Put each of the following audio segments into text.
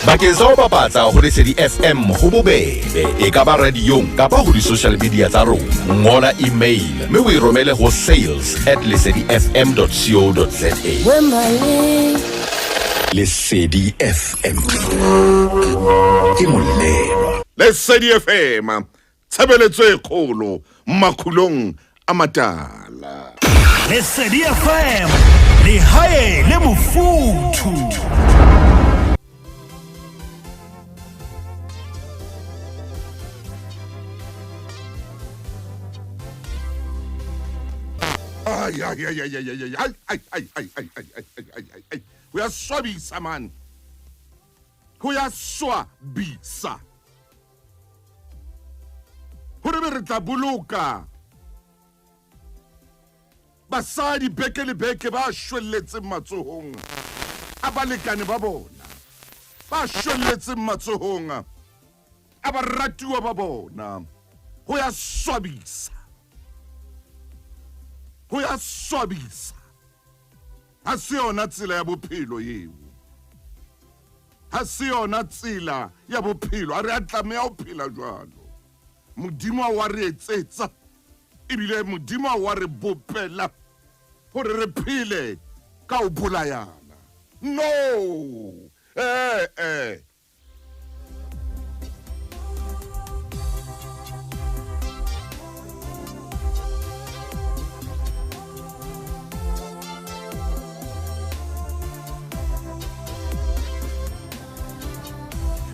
Bakeng sa ho bapatsa ho Lesedi FM ho bobebe, e ka ba radiong kapa ho di-social media tsa rona. Ngola email mme o e romele ho sales at lesedifm.co.za. Lesedi FM ke molelwa. Lesedi FM tshebeletso e kgolo makhulong a matala. Lesedi FM lehae le mofuthu. Ay, ay, ay, ay, ay, ay, ay, ay, ay, ay, ay, ay, ay, ay, ay, ay, ay. Ho ya swabisa man. Ho ya swabisa. Gore be re tla boloka basadi beke le beke ba shwelletseng matsohong a balekane ba bona, ba shwelletseng matsohong a baratuwa ba bona. Ho ya swabisa, ho ya swabisa. Ha se yona tsela ya bophelo eo. Ha se yona tsela ya bophelo. Ha re a tlameha ho phela jwalo. Modimo ha wa re etsetsa, ebile Modimo ha wa re bopela hore re phele ka ho bolayana. No! Eh, eh.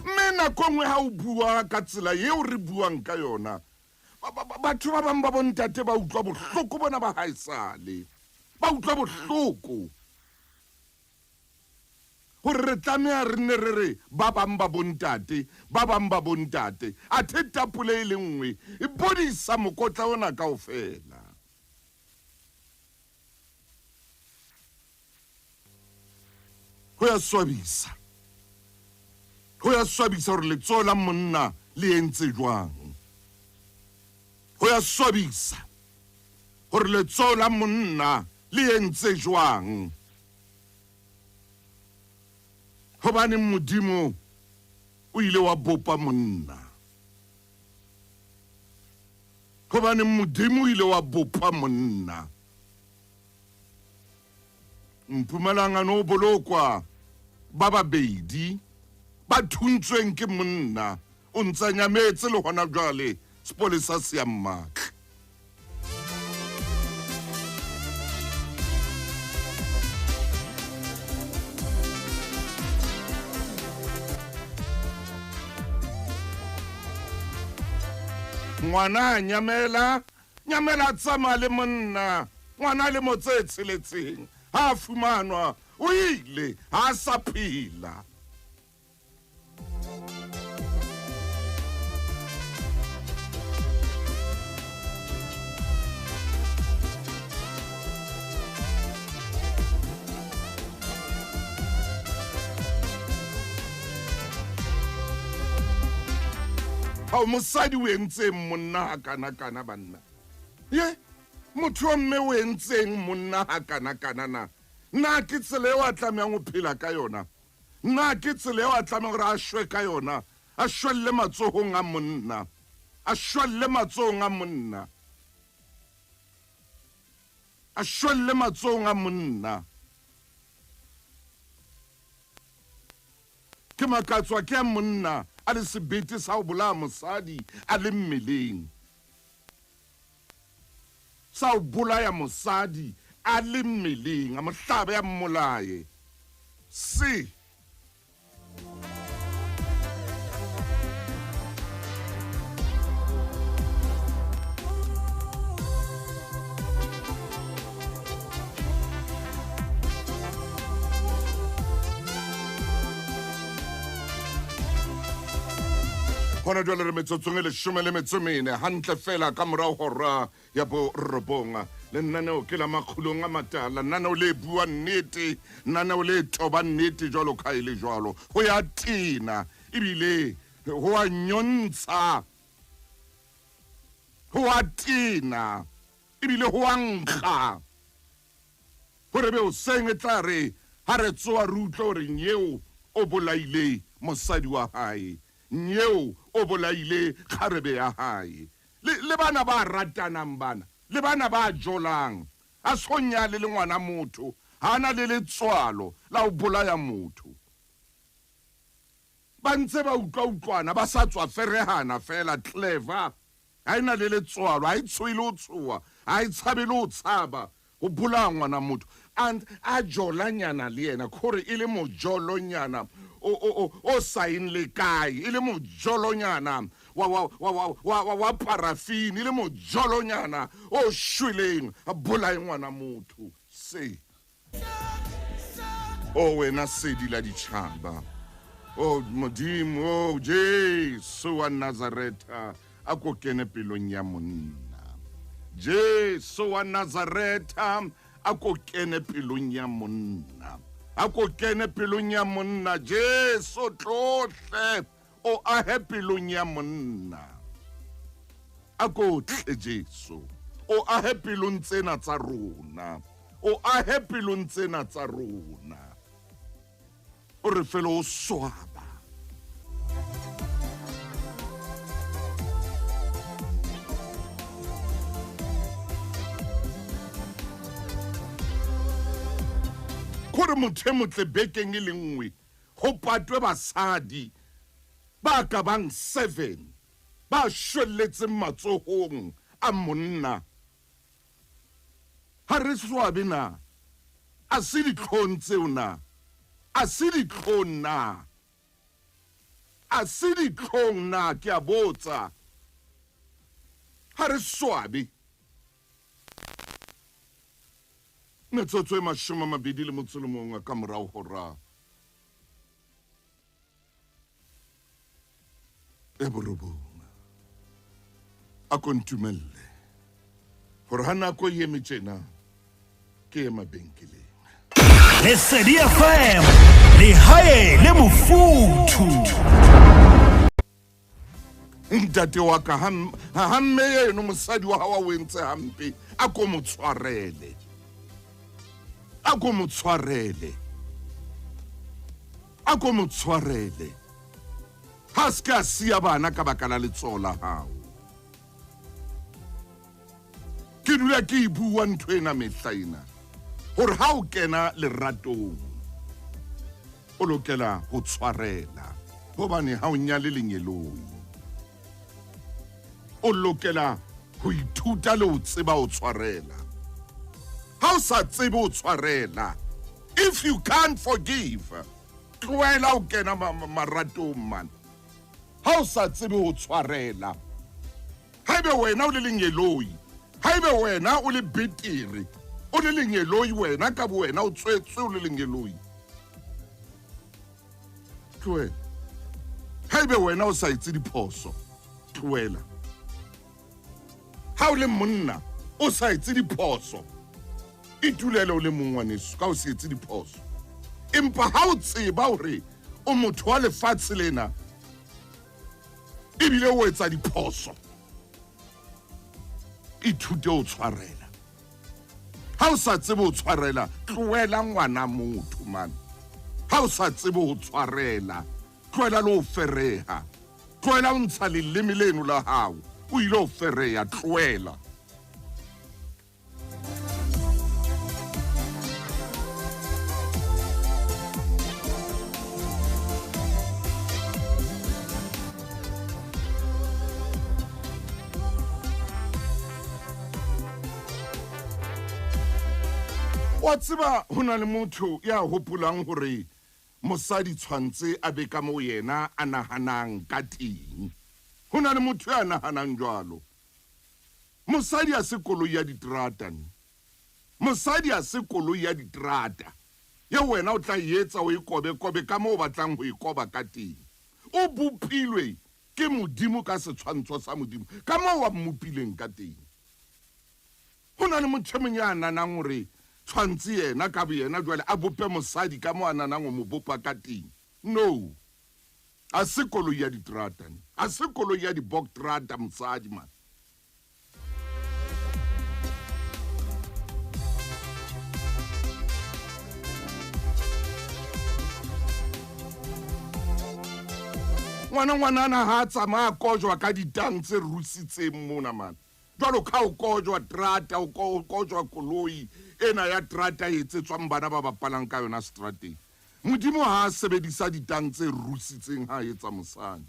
Mme nako e nngwe ha o bua ka tsela eo re buang ka yona, batho ba bang ba bontate ba utlwa bohloko bona ba haesale. Ba utlwa bohloko. Gore re tlameha re nne re re ba bang ba bontate, ba bang ba bontate, athe tapole e le nngwe e bodisa mokotla ona kaofela. Ho ya swabisa, ho ya swabisa gore letsoho la monna le entse jwang. Ho ya swabisa gore letsoho la monna le entse jwang. Gobaneng Modimo o ile wa bopa monna? Gobaneng Modimo o ile wa bopa monna? Mpumalanga no bolokwa ba babedi ba thuntsweng ke monna o ntsa nyametse le hona jwale sepolesa se ya mmatla. Ngwana a nyamela, nyamela a tsamaya le monna, ngwana a lemo tse tsheletseng, ha a fumanwa o ile, ha a sa phela. Hao mosadi o entseng monna ha kana kana banna? Ye, motho wa mme o entseng monna ha kana kana na? Na ke tsela eo a tlamehang ho phela ka yona? Na ke tsela eo a tlamehang hore a shwe ka yona? A shwelle matsohong a monna. A shwelle matsohong a monna. A shwelle matsohong a monna. Ke makatswa ke a monna a le sebete sa ho bolaya mosadi a le mmeleng. Sa ho bolaya mosadi a le mmeleng, a mo hlabe a mmolaye. Se. Hona jwale re metsotsong e leshome le metso mene hantle fela ka morao hora ya borobong. Lenaneo ke la Makgulong a Matala, lenaneo le buang nnete, lenaneo le tobang nnete jwalo ka e le jwalo. Ho ya tena ebile ho a nyontsha, ho a tena ebile ho a nkga. Hore be hoseng e tla re ha re tsoha re utlwe hore nyeo o bolaile mosadi wa hae, nyeo o bolaile kgarebe ya hae. Le bana ba ratanang bana, le bana ba jolang, a so nyale le ngwana motho, ha na le letswalo la ho bolaya motho. Ba ntse ba utlwa utlwana, ba sa tswa ferehana fela, clever. Ha ena le letswalo, ha e tshoile ho tshoha, ha e tshabe le ho tshaba ho bolaya ngwana motho. And a jolanyana le yena, kgore e le mojolonyana o sa eng le kae, e le mojolonyana wa parafini, e le mojolonyana o shweleng, a bolaye ngwana motho. Se o wena sedi la ditjhaba, o Modimo, o Jesu wa Nazaretha, a ko kene pelong ya monna. Jesu wa Nazaretha, a ko kene pelong ya monna, a ko kene pelong ya monna. Jesu tlohle o ahe pelong ya monna, a ko tle Jesu o ahe pelong tsena tsa rona, o ahe pelong tsena tsa rona, o re fele o swaba. Gore motho e motle bekeng e le nngwe ho patwe basadi ba ka bang 7 ba shwelletseng matsohong a monna. Ha re swabe na? A se ditlhong tseo na? A se ditlhong na? A se ditlhong na? Ke a botsa. Ha re swabe. Metsotso e 21 ka morao hora e 9. A ko ntumelle hore ha nako e eme tjena ke ye mabenkeleng. Lesedi FM, lehae le mofuthu. Ntate wa ka, ha mme eno mosadi wa hao a o entse hampe, a ko mo tshwarele, a ko mo tshwarele, a ko mo tshwarele. Ha se ka siya bana ka baka la letsoho la hao. Ke dula ke e bua ntho ena mehla ena, hore ha o kena leratong o lokela ho tshwarela, hobane ha o nyale lengeloi. O lokela ho ithuta le ho tseba ho tshwarela. Ha o sa tsebe ho tshwarela, if you can't forgive, tlohela ho kena maratong man. Ha o sa tsebe ho tshwarela, haebe wena o le lengeloi, haebe wena o le betere, o le lengeloi, wena ka bo wena o tswetswe o le lengeloi, tlohela. Haebe wena o sa etse diphoso, tlohela. Ha o le monna o sa etse diphoso, itulele o le mong ngwaneso ka o se etse diphoso. Empa ha o tseba hore o motho wa lefatshe lena ebile o etsa diphoso, ithute ho tshwarela. Ha o sa tsebe ho tshwarela, tlohela ngwana motho man. Ha o sa tsebe ho tshwarela, tlohela le ho fereha, tlohela ho ntsha leleme leno la hao, o ile ho fereha, tlohela. Wa tseba ho na le motho ya hopolang hore mosadi tshwantse a be ka moo yena a nahanang ka teng. Ho na le motho ya nahanang jwalo. Mosadi a se koloi ya diterata ne. Mosadi a se koloi ya diterata ye wena o tla e etsa o e kobe-kobe ka moo o batlang ho e koba ka teng. O bopilwe ke Modimo ka setshwantsho sa Modimo, ka moo a mmopileng ka teng. Ho na le motho e mong ya nanang hore tshwantse yena ka boyena jwale a bope mosadi ka moo a nanang ho mo bopa ka teng. No. A se koloi ya diterata ne. A se koloi ya dibokterata mosadi man. Ngwana ngwanana ha a tsamaya kojwa ka ditang tse rusitseng mona man. Jwalo ka o kojwa trata, o kojwa koloi ena ya trata e etsetswang bana ba bapalang ka yona strateng. Modimo ha a sebedisa ditang tse rusitseng ha a etsa mosadi.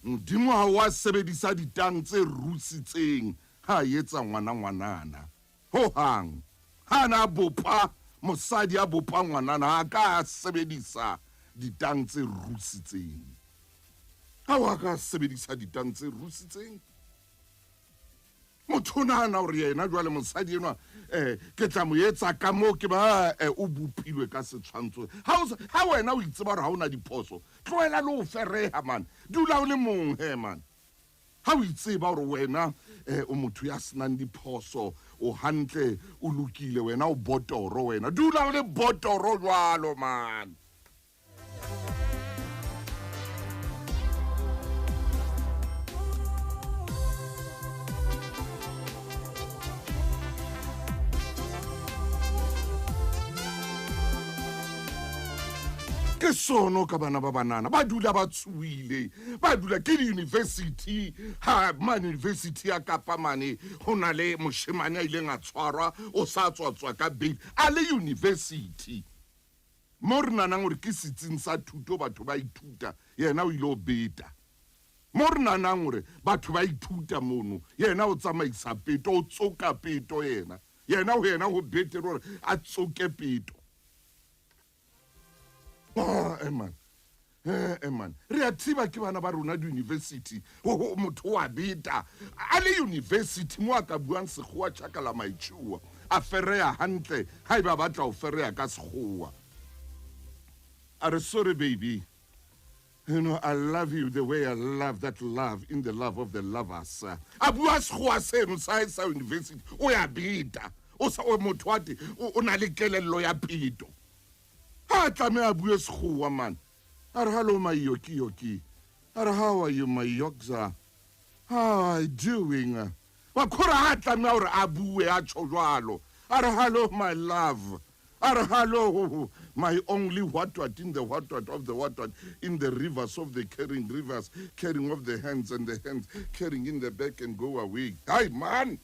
Modimo ha wa sebedisa ditang tse rusitseng ha a etsa ngwana ngwanana. Ho hang. Ha na bopa mosadi a bopa ngwanana ha ka a sebedisa ditang tse rusitseng. Ha wa ka sebedisa ditang tse rusitseng. Motho o nahana hore yena jwale mosadi enwa ke tla mo etsa ka moo ke ba o bopilwe ka setshwantsho. Ha wena o itseba hore ha ona diphoso, tlohela le ho fereha man. Dula o le mong he man. Ha o itseba hore wena o motho ya senang diphoso, o hantle, o lokile, wena o botoro wena. Dula o le botoro jwalo man. Ke sono ka bana ba banana ba dula ba tsuile, ba dula ke di-university. Ha mane university ya Kapa mane ho na le moshemane a ileng a tshwarwa, o sa tswatswa ka bail a le university. Mo re nahanang hore ke setsing sa thuto batho ba ithuta, yena o ile o beta. Mo re nahanang hore batho ba ithuta mono, yena o tsamaisa peto, o tsoka peto yena. Yena ho yena ho betere hore a tsoke peto. Man. Man. Re a thiba ke bana ba rona di-university. Ho motho wa beta. A le university mo a ka buang sekgowa tjhakala maitjhuwa. A fereha hantle haeba batla ho fereha ka sekgowa. A re sorry baby. You know, I love you the way I love that love in the love of the lovers. A bua sekgowa seno sa sa university. O ya beta. O sa o motho wa teng, o na le kelello ya peto. Ha tlameha a bue sekgowa man. A re hello my yoki yoki. A re how are you my yokza? How are you doing? Wa khora ha tlameha hore a bue a tjho jwalo. A re hello my love. A re hello my only what what in the what what of the what what in the rivers of the carrying rivers, carrying of the hands and the hands, carrying in the back and go away. Hi man.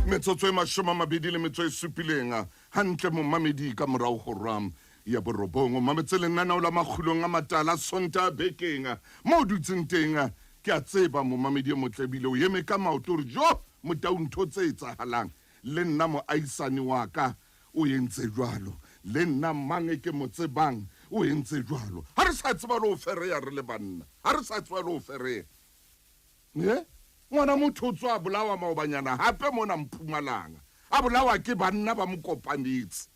Metsotso e 27 hantle momamedi ka morao ho ram ya borobong. O mametse lenaneo la Makgulong a Matala Sontaha bekeng mo dutseng teng. Ke a tseba momamedi e motle ebile o eme ka maoto hore jo motau ntho tse etsahalang le nna moaisane wa ka o entse jwalo, le nna mang e ke mo tsebang o entse jwalo. Ha re sa tseba le ho fereya re le banna, ha re sa tseba le ho fereya. Ngwana motho o tswa bolawa maobanyana hape mona Mpumalanga, a bolawa ke banna ba mo kopanetse.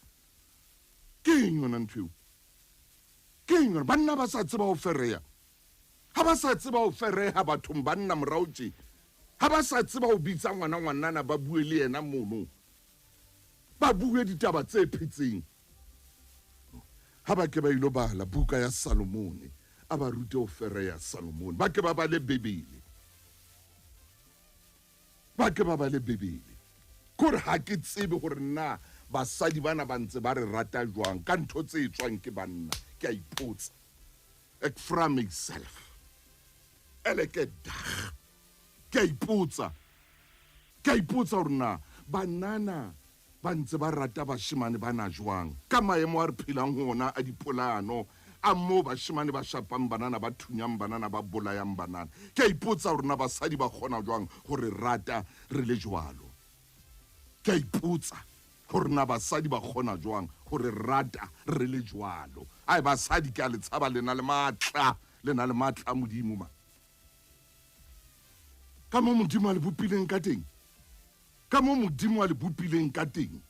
Ke eng yona ntho eo? Ke eng yona? Banna ba sa tseba ho fereya. Ha ba sa tseba ho fereha bathong banna morao tje. Ha ba sa tseba ho bitsa ngwana ngwanana ba bue le yena mono. Ba bue ditaba tse phetseng. Ha ba ke ba ilo bala buka ya Salomone, a ba rute ho fereya Salomone. Ba ke ba bale Bibele. Ba ke ba bale Bibele. Kore ha ke tsebe hore na basadi bana ba ntse ba re rata jwang ka ntho tse etswang ke banna. Ke a ipotsa. Ek vra myself. Elke dag. Ke a ipotsa. Ke a ipotsa hore na banana ba ntse ba rata bashemane bana jwang ka maemo a re phelang ho ona a dipolano a moo bashemane ba shapang banana, ba thunyang banana, ba bolayang banana. Ke a ipotsa hore na basadi ba kgona jwang ho re rata re le jwalo. Ke a ipotsa hore na basadi ba kgona jwang ho re rata re le jwalo. Ai basadi ke a le tshaba, le na le matla, le na le matla a Modimo ma. Ka mo Modimo a le bopileng ka teng. Ka mo Modimo a le bopileng ka teng.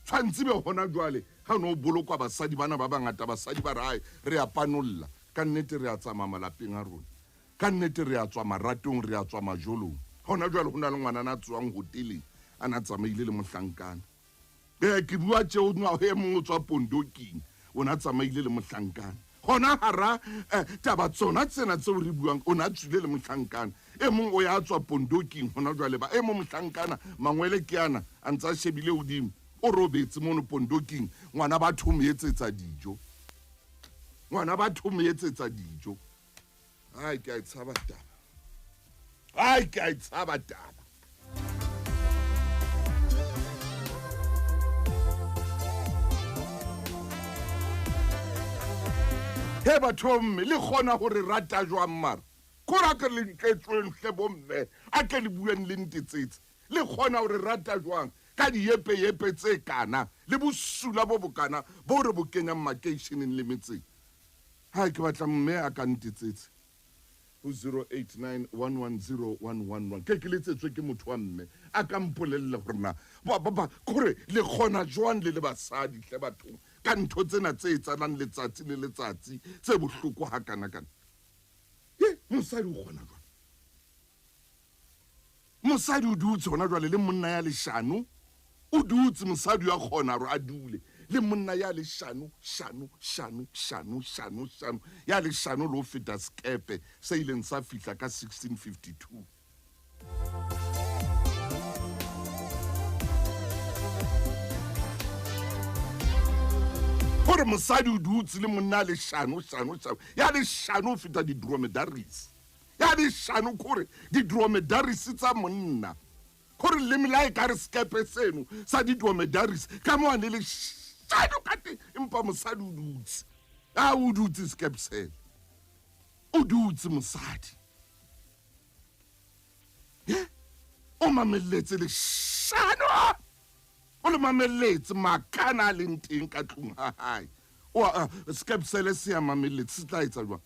Tshwantse be hona jwale ha no bolokwa basadi bana ba bangata, basadi ba re re a panolla. Ka nnete re a tsamaya malapeng a rona. Ka nnete re a tswa maratong, re a tswa majolong. Hona jwale ho na le ngwana a tswang hoteleng, a na tsamaile le mohlankana. Ke bua tje o nwa e mong o tswa Pondoking, o na tsamaile le mohlankana. Hona hara taba tsona tsena tseo re buang, o na tswile le mohlankana e mong o ya tswa pondoking hona jwale ba e mong mohlankana mangwele ke ana a ntsa shebile hodimo, o robetse mono pondoking, ngwana ba thomo etsetsa dijo, ngwana ba thomo etsetsa dijo. Ai ke a tshaba taba, ai ke a tshaba taba. He batho mme le kgona hore rata jwang mara kore a ke le ntletsweng hle bomme, a ke le bueng le ntetsetse, le kgona hore rata jwang ka diepeyepe tse kana le bosula bo bokana bo re bo kenyang makeisheneng le metseng. Ha ke batla mme a ka ntetsetse ho 0891101111, ke ke letsetswe ke motho wa mme a ka mpolelle hore na ba kore le kgona jwang le le basadi hle bathong ka ntho tsena tse etsahalang letsatsi le letsatsi tse bohloko hakana-kana. He mosadi o kgona jwang? Mosadi o dutse hona jwale le monna ya leshano, o dutse mosadi ya kgona hore a dule le monna ya leshano, shano, shano, shano, shano, shano, ya leshano le ho feta sekepe se ileng sa fihla ka 1652. Hore mosadi o dutse le monna leshano, shano, shano, ya leshano ho feta di-dromedaries, ya leshano kore di-dromedaries tsa monna, kore leleme la e ka re sekepe seno sa di-dromedaries ka mo a ne leshano ka teng, empa mosadi o dutse, a o dutse sekepe seno, o dutse mosadi, o mamelletse leshano, o le mamelletse makana a leng teng ka tlung ha hae, o sekepsele se ya mamelletse, se tla etsa jwang?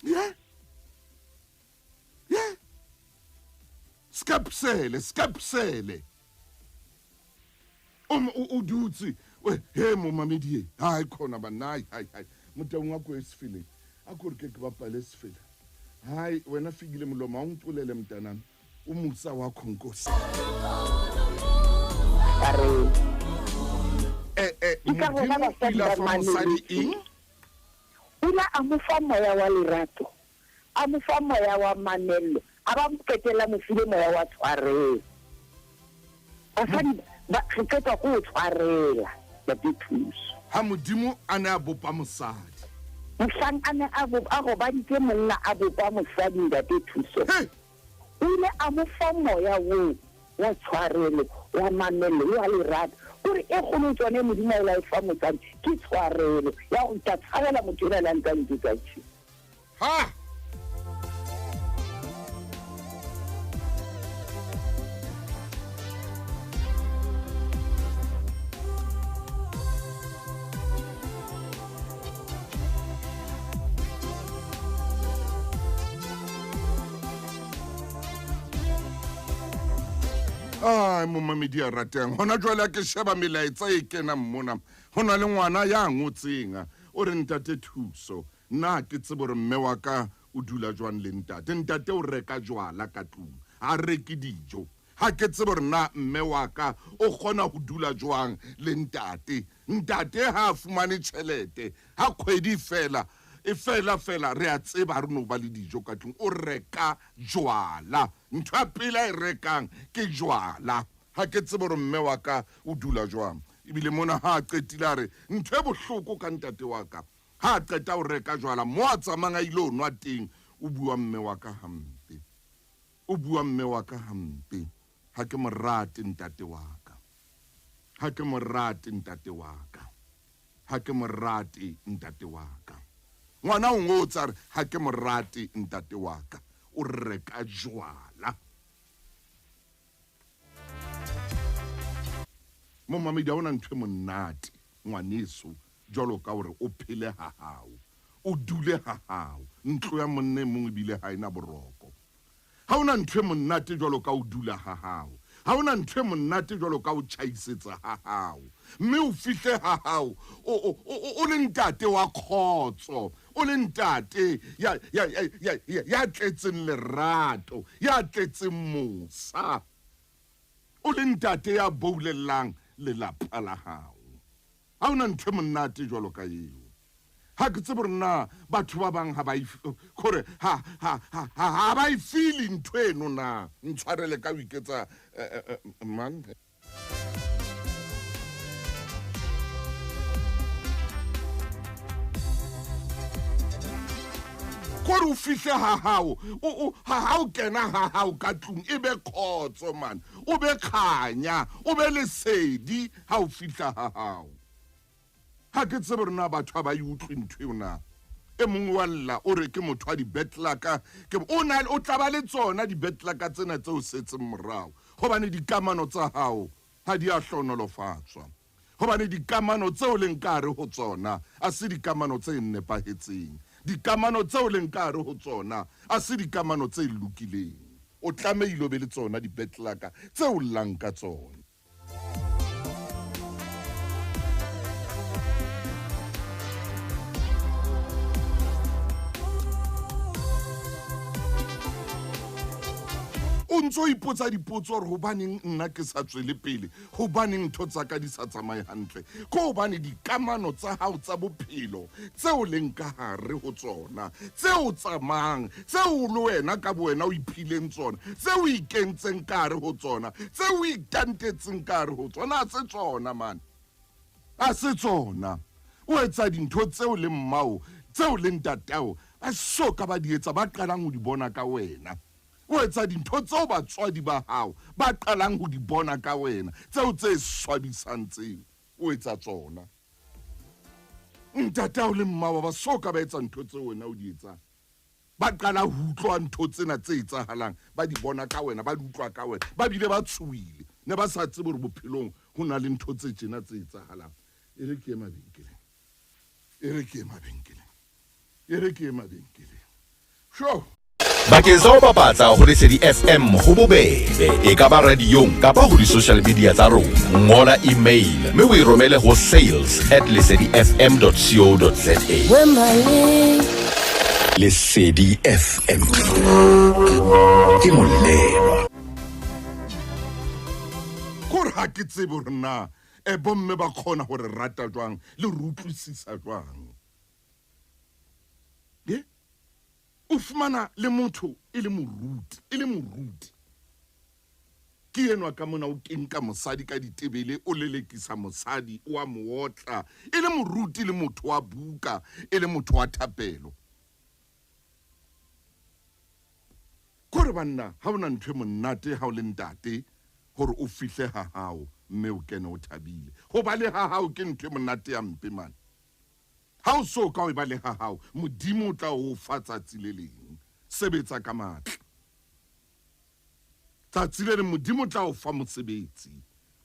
Ye sekepsele, sekepsele o dutse he momamedi e hai khona banna, hai hai hai motaung wa ko e sefeleng a kore ke ke bapale sefela. Hai wena fikile molomo, a o nqolele mntanami, umusa wakho nkosi. Modimo o ile a fa mosadi eng? O ile a mo fa moya wa lerato, a mo fa moya wa mamello, a ba mo qetella mo file moya wa tshwarelo. Basadi ba re qetwa ke ho tshwarela ntate Thuso. Ha Modimo a ne a bopa mosadi, mohlang a ne a robaditse monna a bopa mosadi ntate Thuso, o ile a mo fa moya oo wa tshwarelo, wa mamello le wa lerato. Kore e kgolo tsone Modimo a ile a e fa mosadi ke tshwarelo ya go tla tshwarela motho enwa le a ntse a nketsa tje. Ha! Ai momamedi a ratang, hona jwale a ke sheba melaetsa e kenang mona, ho na le ngwana ya ngotseng o re ntate Thuso, nna ke tsebe hore mme wa ka o dula jwang le ntate, ntate o reka jwala ka tlung, ha reke dijo, ha ke tsebe hore na mme wa ka o kgona ho dula jwang le ntate, ntate ha a fumane tjhelete, ha kgwedi fela e fela fela re a tseba re no ba le dijo ka tlung, o reka jwala, ntho ya pele a e rekang ke jwala. Ha ke tsebe hore mme wa ka o dula jwang. Ebile mona ha a qetile a re ntho e bohloko ka ntate wa ka, ha a qeta ho reka jwala mo a tsamayang a ile ho nwa teng, o bua mme wa ka hampe, o bua mme wa ka hampe. Ha ke mo rate ntate wa ka, ha ke mo rate ntate wa ka, ha ke mo rate ntate wa ka. Ngwana o ngotse a re ha ke mo rate ntate wa ka, o reka jwala. Momamedi, ha hona ntho e monate ngwaneso jwalo ka hore o phele ha hao, o dule ha hao, ntlo ya monna e mong ebile ha ena boroko. Ha hona ntho e monate jwalo ka o dula ha hao, ha hona ntho e monate jwalo ka o tjhaisetsa ha hao, mme o fihle ha hao o le ntate wa kgotso, o le ntate ya tletseng lerato, ya tletseng mosa, o le ntate ya boulellang lelapa la hao. Ha hona ntho e monate jwalo ka eo. Ha ke tsebe hore na batho ba bang ha ba kore ha ha ha ha ba e feel ntho eno na. Ntshwarele ka ho iketsa mang. Kore o fihle ha hao, ha o kena ha hao ka tlung e be khotso man, o be khanya, o be lesedi ha o fihla ha hao. Ha ke tsebe hore na batho ha ba e utlwe ntho eo na. E mong wa lla o re ke motho wa dibetlaka, ke o na o tla ba le tsona dibetlaka tsena tseo setseng morao, hobane dikamano tsa hao ha di a hlohonolofatswa, hobane dikamano tseo leng ka hare ho tsona a se dikamano tse nepahetseng, dikamano tseo leng ka hare ho tsona a se dikamano tse lokileng. O tlamehile o be le tsona dibetlaka tseo llang ka tsona. O ntso o ipotsa dipotso hore hobaneng nna ke sa tswele pele, hobaneng ntho tsa ka di sa tsamaye hantle. Ke hobane dikamano tsa hao tsa bophelo tseo leng ka hare ho tsona, tseo tsamayang, tseo le wena ka bowena o iphileng tsona, tseo o ikentseng ka hare ho tsona, tseo o itantetseng ka hare ho tsona, ha se tsona mane, ha se tsona. O etsa dintho tseo le mmao, tseo le ntatao ba so ka ba di etsa, ba qalang ho di bona ka wena. O etsa dintho tseo batswadi ba hao ba qalang ho di bona ka wena, tseo tse swabisang tseo o etsa tsona. Ntatao le mmao ba so ka ba etsa ntho tseo wena o di etsang. Ba qala ho utlwa ntho tsena tse etsahalang, ba di bona ka wena, ba di utlwa ka wena, ba bile ba tshohile, ne ba sa tsebe hore bophelong ho na le ntho tse tjena tse etsahalang. E re ke ye mabenkeleng, e re ke ye mabenkeleng, e re ke ye mabenkeleng. Sho! Bakeng sa ho bapatsa ho Lesedi FM ho bobebe, e ka ba radiong kapa ho di-social media tsa rona. Ngola email mme o e romele ho sales at lesedifm.co.za. Lesedi FM ke molelwa. Kore ha ke tsebe hore na e bomme ba kgona ho re rata jwang le re utlwisisa jwang. Ye? O fumana le motho e le moruti, e le moruti. Ke enwa ka mona o kenka mosadi ka ditebele, o lelekisa mosadi, o a mo otla, e le moruti le motho wa buka, e le motho wa thapelo. Kore banna, ha ona ntho e monate ha o le ntate hore o fihle ha hao mme o kene o thabile. Ho ba le ha hao ke ntho e monate ya mpe mane. Ha o so ka o eba le ha hao, Modimo o tla o fa tsatsi le leng. Sebetsa ka matla. Tsatsi le leng Modimo o tla o fa mosebetsi,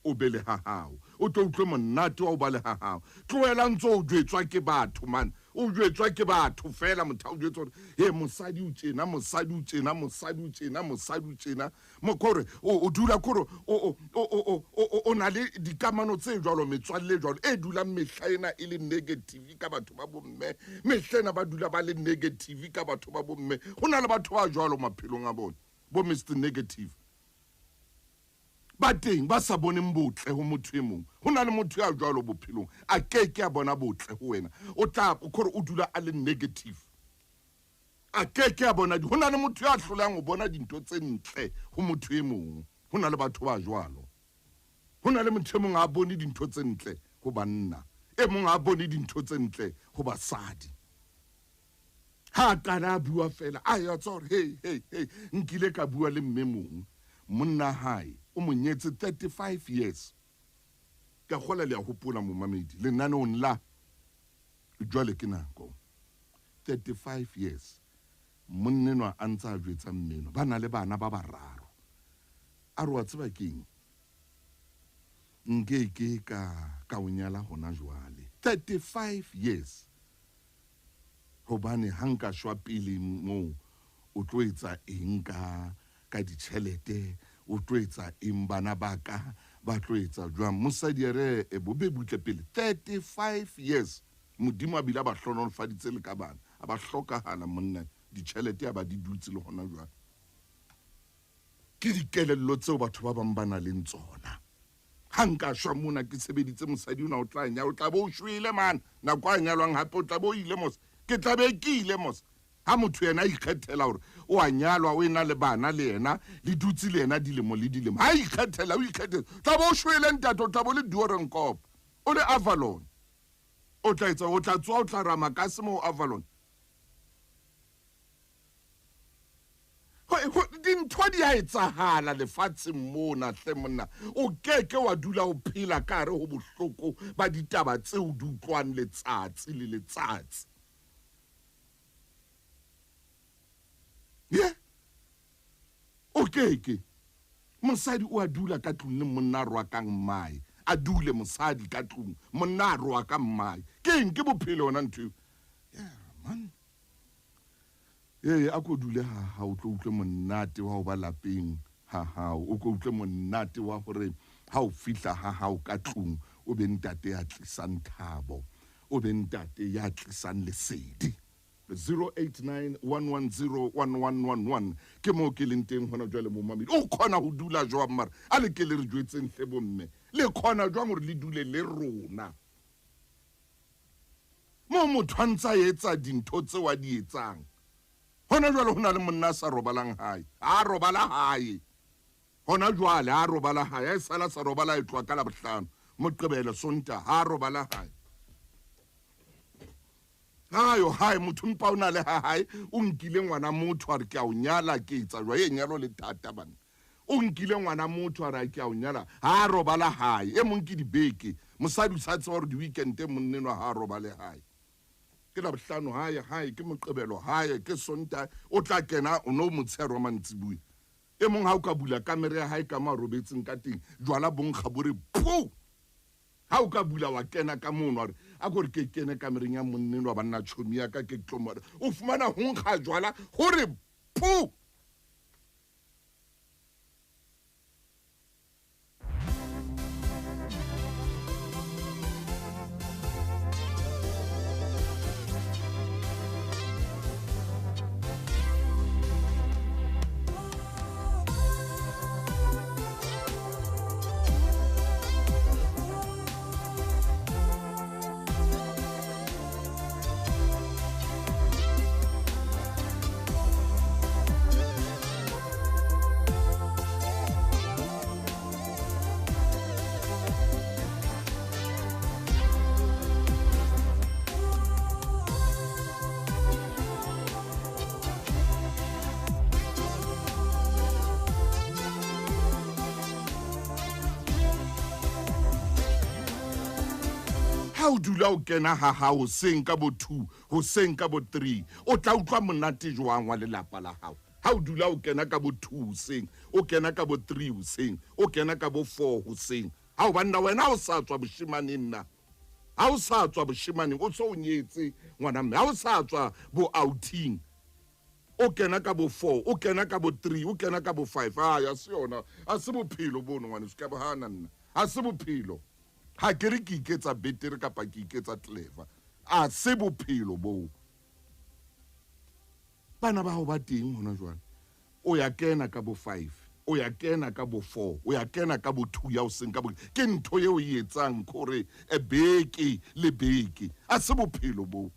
o be le ha hao. O tlo utlwe monate wa ho ba le ha hao. Tlohela ntso o jwetswa ke batho man. O jwetswa ke batho feela, motho a o jwetsa hore he mosadi o tjena, mosadi o tjena, mosadi o tjena, mosadi o tjena. Mokore o dula kore o na le dikamano tse jwalo, metswalle jwalo e dulang mehla ena e le negative ka batho ba bomme, mehla ena ba dula ba le negative ka batho ba bomme. Ho na le batho ba jwalo maphelong a bona, bo Mister Negative ba teng ba sa boneng botle ho motho e mong. Ho na le motho ya jwalo bophelong, a ke ke a bona botle ho wena, o tla kore o dula a le negative, a ke ke a bona. Ho na le motho ya hlolang ho bona dintho tse ntle ho motho e mong. Ho na le batho ba jwalo. Ho na le motho e mong a bone dintho tse ntle ho banna, e mong a bone dintho tse ntle ho basadi. Ha a qala a bua fela, a ya tswa hore hey, hey, hey, nkile ka bua le mme mong, monna hae o mo nyetse 35 years. Ka kgola le a hopola momamedi lenaneong la jwale ke nako. 35 years monna enwa a ntse a jwetsa mmeno, ba na le bana ba bararo. A re wa tseba keng, nke ke ka o nyala hona jwale. 35 years, hobane ha nka shwa pele moo, o tlo etsa eng ka ditjhelete, o tlo etsa eng, bana ba ka ba tlo etsa jwang. Mosadi a re e bo be butle pele. 35 years Modimo a bile a ba hlohonolofaditse le ka bana, a ba hlokahala monna, ditjhelete a ba di dutse le hona jwale. Ke dikelello tseo batho ba bang ba nang le tsona. Ha nka shwa mona ke sebeditse mosadi ona o tla nyala, o tla bo o shwele man. Nako a nyalwang hape o tla bo o ile mos. Ke tla be ke ile mos. Ha motho yena a ikgethela hore o a nyalwa, o ena le bana le yena, le dutse le yena dilemo le dilemo. Ha ikgethela, o ikgethela. Tla bo o shwele ntate, o tla bo le Doornkop. O le Avalon. O tla etsa, o tla tswa, o tla rama ka se mo Avalon. Dintho di a etsahala lefatsheng mona hle monna. O keke wa dula o phela ka hare ho bohloko ba ditaba tseo di utlwang letsatsi le letsatsi. Ye? O keke. Mosadi o a dula ka tlung le monna a rwakang mmae. A dule mosadi ka tlung, monna a rwaka mmae. Ke eng? Ke bophelo yona ntho eo. Yeah, man. Ee, a ko dule ha hao, o tlo utlwe monate wa ho ba lapeng ha hao. O ko utlwe monate wa hore ha o fihla ha hao ka tlung, o be ntate ya tlisang thabo, o be ntate ya tlisang lesedi. 089 110 1111 ke moo ke leng teng hona jwale momamedi. O kgona ho dula jwang mara? A le ke le re jwetseng hle bomme. Le kgona jwang hore le dule le rona? Moo motho a ntsa etsa dintho tseo a di etsang. Hona jwale ho na le monna a sa robalang hae. A robala hae. Hona jwale a robala hae. A e sala sa robala e tloha ka Labohlano. Moqebelo, Sontaha, ha robala hae. Hayo hae motho mpa o na le ha hae, o nkile ngwana motho a re ke a o nyala, ke etsa jwa e nyalo le thata bana. O nkile ngwana motho a re ke a o nyala, ha robala hae. E mong ke dibeke, mosadi o sa tseba hore di-weekend monna enwa ha robale hae. Ke Labohlano hae hae, ke Moqebelo hae, ke Sontaha, o tla kena o no motshehare wa mantsibuya. E mong ha o ka bula kamere ya hae ka mo a robetseng ka teng, jwala bo nkga bo re phu. Ha o ka bula wa kena ka mono, a re, a ko re ke kene kamereng ya monna enwa banna tjhomi ya ka ke tlo mo re. O fumana ho nkga jwala ho re phu. Ha o dula o kena ha hao hoseng ka bo 2, hoseng ka bo 3, o tla utlwa monate jwang wa lelapa la hao? Ha o dula o kena ka bo 2 hoseng, o kena ka bo 3 hoseng, o kena ka bo 4 hoseng. Ha o banna wena o sa tswa boshemaneng na? Ha o sa tswa boshemaneng, o so o nyetse ngwana mme. Ha o sa tswa bo outing, o kena ka bo 4, o kena ka bo 3, o kena ka bo 5. Ah, ya se yona, ha se bophelo bono ngwaneso, ke a bo hana nna. Ha se bophelo. Ha ke re ke iketsa betere kapa ke iketsa clever. A se bophelo boo. Bana ba hao ba teng hona jwale. O ya kena ka bo 5, o ya kena ka bo 4, o ya kena ka bo 2 ya hoseng ka bo. Ke ntho eo e etsang hore e beke le beke. A se bophelo boo.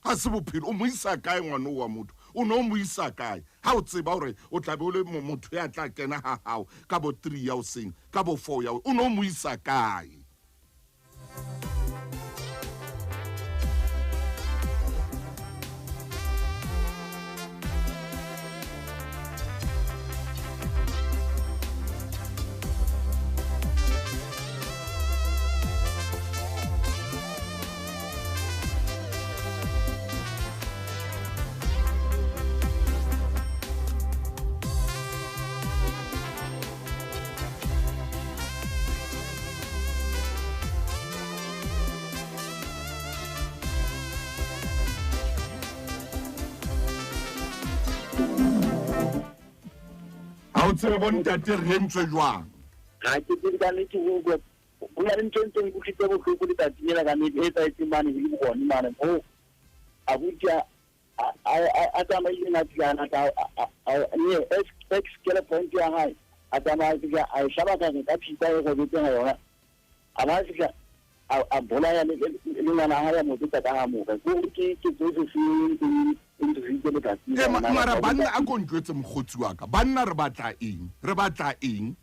Ha se bophelo. O mo isa kae ngwana wa motho? O no mo isa kae? Ha o tseba hore o tla be o le motho ya tla kena ha hao ka bo 3 ya hoseng, ka bo 4 ya, o no mo isa kae? Ha o tsebe bo ntate re entswe jwang? Ha ke tsebe ka nnete ho utlwa. Ho na le ntho e ntseng utlwisa bohloko letsatsi lena ka nnete e etsahetseng mane le bokone mane. Ho abuti a tsamaile na tlana ka ne ex girlfriend ya hae. A tsamaya fihla a e hlaba ka ka thipa e robetseng yona. A ba fihla a bolaya le ngwana hae a mo tsetsa ka ha moka. Ke hore ke ke tsohle se e ntshitse letsatsi. E mara banna a ko ntjwetse mokgotsi wa ka. Banna re batla eng? Re batla eng?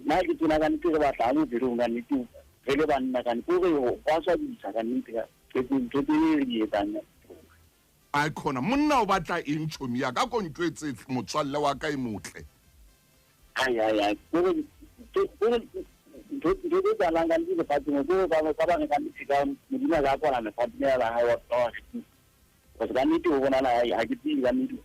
Nna ke tsena ka nnete re batla bophelong ka nnete re le banna ka nnete gore go a swabisa ka nnete ka ntho tse re di etsang. Ai khona monna o batla eng chomi ya ka ko ntjwetse motswalle wa ka e motle. Ai ai ai gore gore ntho tse tsalang ka nnete lefatsheng ke ba ba ba re ka nnete ka modimo a ka kwala lefatsheng la hae wa wa re ka nnete o bonala ha ke tsebe ka nnete.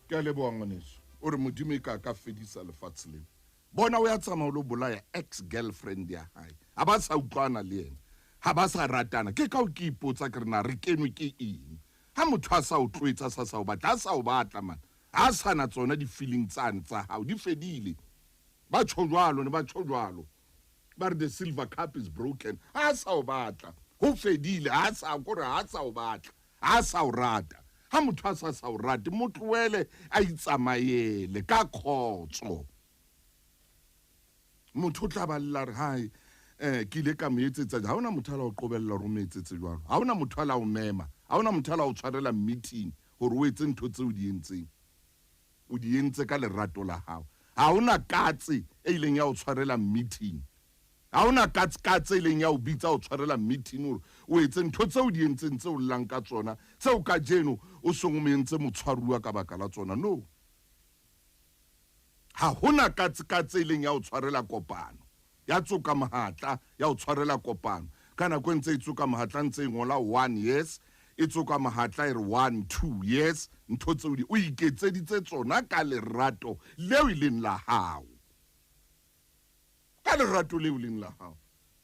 Ke a leboha ngwaneso. O re Modimo e ka ka fedisa lefatshe lena. Bona o ya tsamaya o lo bolaya ex girlfriend ya hae. Ha ba sa utlwana le yena. Ha ba sa ratana. Ke ka o ke ipotsa ke re na re kenwe ke eng. Ha motho a sa o tloetsa a sa sa o batla, a sa o batla man. Ha sa na tsona di-feeling tsane tsa hao. Di fedile. Ba tjho jwalo ne ba tjho jwalo. Ba re the silver cup is broken. Ha sa o batla. Ho fedile. Ha sa kore ha sa o batla. Ha sa o rata. Ha motho a sa sa o rate, mo tlohele a itsamaele ka khotso. Motho o tla ba lla re hae eh ke ile ka mo etsetsa ha hona motho a la o qobella hore o mo etsetse jwalo. Ha hona motho a la o mema, ha hona motho a la o tshwarela meeting hore o etse ntho tseo di entseng. O di entse ka lerato la hao. Ha hona katse e ileng ya o tshwarela meeting. Ha hona katse katse e leng ya o bitsa o tshwarela meeting hore o etse ntho tseo di entseng tseo llang ka tsona tseo kajeno o seng o mo entse motshwaruwa ka baka la tsona. No. Ha hona katse katse e leng ya o tshwarela kopano. Ya tsoka mohatla ya o tshwarela kopano. Ka nako e ntse e tsoka mohatla ntse e ngola 1 yes, e tsoka mohatla e re 1 2 yes, ntho tseo di o iketseditse tsona ka lerato leo e leng la hao. Ka lerato leo leng la hao.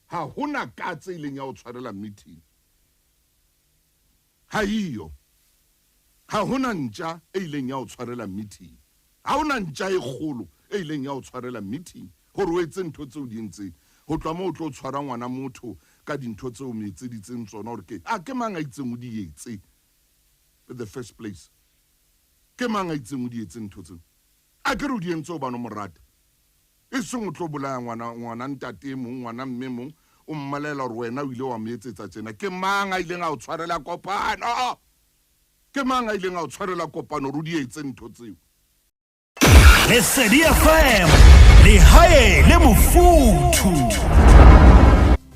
Ha hona katse e leng ya o tshwarela meeting. Ha iyo. Ha hona ntja e ileng ya o tshwarela meeting. Ha hona ntja e kgolo e ileng ya o tshwarela meeting hore o etse ntho tseo di entseng. Ho tloha moo o tlo tshwara ngwana motho ka dintho tseo o mo etseditseng tsona hore ke a ke mang a itseng o di etse in the first place. Ke mang a itseng o di etse ntho tseo? A ke re o di entse hobane o mo rata. E seng o tlo bolaya ngwana ngwana ntate e mong, ngwana mme mong, o mmolela hore wena o ile wa mo etsetsa tjena. Ke mang a ileng a o tshwarela kopano? Ke mang a ileng a o tshwarela kopano hore o di etse ntho tseo? Lesedi FM, lehae le mofuthu.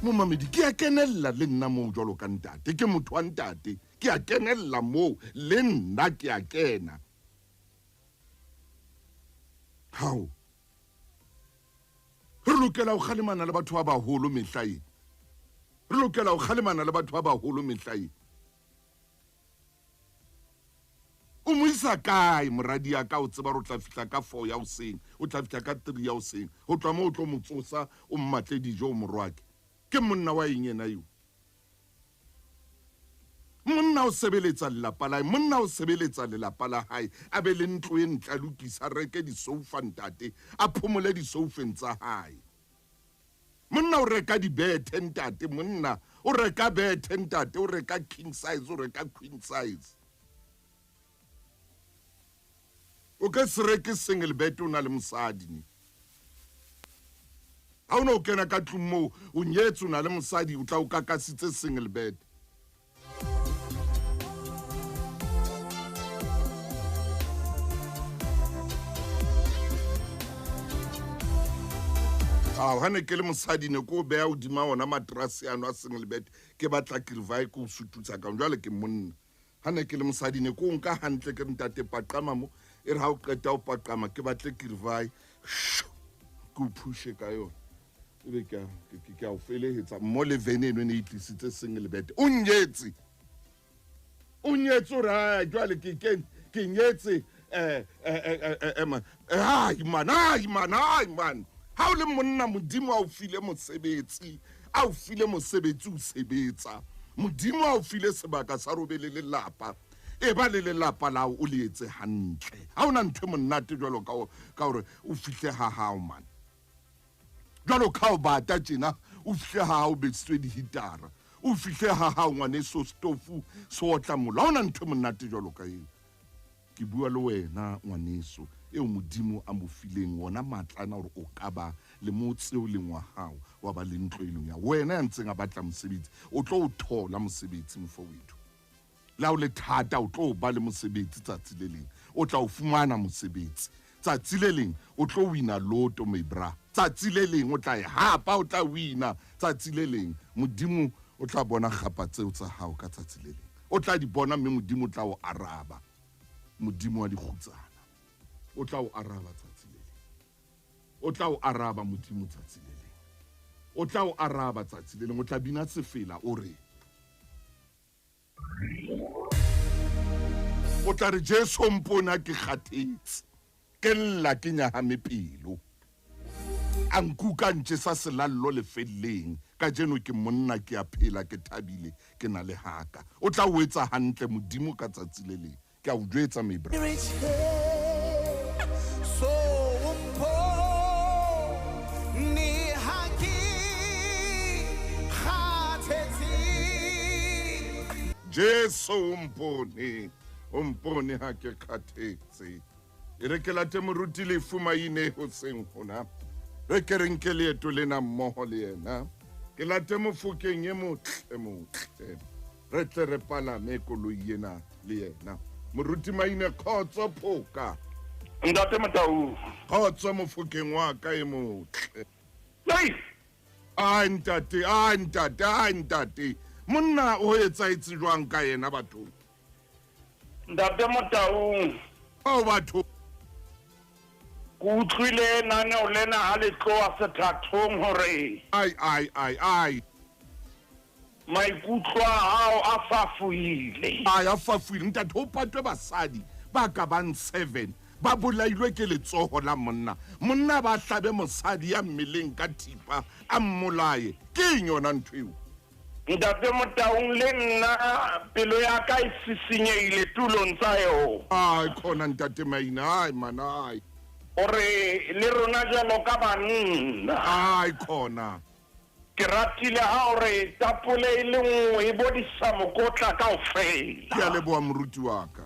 Momamedi, ke a kenella le nna moo jwalo ka ntate. Ke motho wa ntate. Ke a kenella moo le nna ke a kena. Hao. Re lokela ho kgalemana le batho ba baholo mehla e. Re lokela ho kgalemana le batho ba baholo mehla e. O mo isa kae moradi ya ka o tseba hore o tla fihla ka 4 ya hoseng, o tla fihla ka 3 ya hoseng. Ho tloha moo o tlo mo tsosa, o mmatle dijo, o morwake. Ke monna wa eng yena eo? Monna o sebeletsa lelapa la hae, monna o sebeletsa lelapa la hae, a be le ntlo e ntle, a lokise, a reke disoufa ntate, a phomole disoufeng tsa hae. Monna o reka dibethe ntate, monna o reka bethe ntate, o reka king size, o reka queen size. O ka se reke single bed o na le mosadi ne. Ha o ne o kena ka tlung moo o nyetse o na le mosadi o tla o kakasitse single bed. Ao, ha ne ke le mosadi ne ko beha hodima ona matrase ano a single bed ke batla kirvae ke o sututsa ka jwale ke monna. Ha ne ke le mosadi ne ko nka hantle ke re ntate paqama mo e re ha o qeta o paqama ke batle kirvae ke o phushe ka yona ebe ke ke a o felehetsa mo le vene eno e ne e tlisitse single bed. O nyetse, o nyetse o re a jwale ke ke ke nyetse eh eh eh man ai man ai man ai man. Ha o le monna Modimo a o file mosebetsi, a o file mosebetsi o sebetsa. Modimo a o file sebaka sa robe le lelapa. E ba le lelapa la o le etse hantle. Ha ona ntho e monate jwalo ka ka hore o fihle ha hao man. Jwalo ka o bata tjena o fihle ha hao besitswe dihitara. O fihle ha hao ngwaneso stofu se otla mollo. Ha ona ntho e monate jwalo ka eo. Ke bua le wena ngwaneso eo Modimo a mo fileng wona matla ana hore o ka ba le motse o leng wa hao, wa ba le ntlo e leng ya wena. Ya ntseng a batla mosebetsi, o tlo o thola mosebetsi mofowetho. Le ha o le thata, o tlo ba le mosebetsi tsatsi le leng. O tla o fumana mosebetsi. Tsatsi le leng o tlo wina lotto, my bra. Tsatsi le leng o tla e hapa, o tla wina tsatsi le leng. Modimo o tla bona kgapa tseo tsa hao ka tsatsi le leng. O tla di bona mme Modimo o tla o araba. Modimo wa dikgutsana o tla o araba tsatsi le leng. O tla o araba Modimo tsatsi le leng. O tla o araba tsatsi le leng. O tla bina sefela o re, o tla re, Jesu mpona ke kgathetse, ke lla ke nyahame pelo, a nkuka ntjesa selallo lefelleng, kajeno ke monna, ke a phela, ke thabile, ke na le haka. O tla o etsa hantle Modimo ka tsatsi le leng. Ke a o jwetsa, my bra. Jesu o mpone, o mpone ha ke kgathetse. E re ke late moruti Lefu Maine hoseng hona. Re ke re nke leeto lena mmoho le yena. Ke late Mofokeng e motle motle. Re tle re palame koloi ena le yena. Moruti Maine, khotso phoka. Ntate Motau. Khotso Mofokeng wa ka e motle. Ei! Ai ntate, ai ntate, ai ntate. Monna o etsahetse jwang ka yena bathong? Ntate Motaung. Ao batho. Ke utlwile naneo lena ha le tloha sethathong hore. Ai ai ai ai. Maikutlo a hao a fafohile. Ai a fafohile ntate, ho patwe basadi ba ka bang 7 ba bolailwe ke letsoho la monna. Monna ba hlabe mosadi ya mmeleng ka thipa a mmolaye. Ke eng yona ntho eo? Ntate Motaung, le nna pelo ya ka e sisinyehile tulong tsa yona. Ai khona ntate Maina, ai man ai. Hore le rona jwalo ka banna. Ai khona. Ke ratile ha o re tapole e le nngwe e bodisa mokotla kaofela. Ke a leboha moruti wa ka.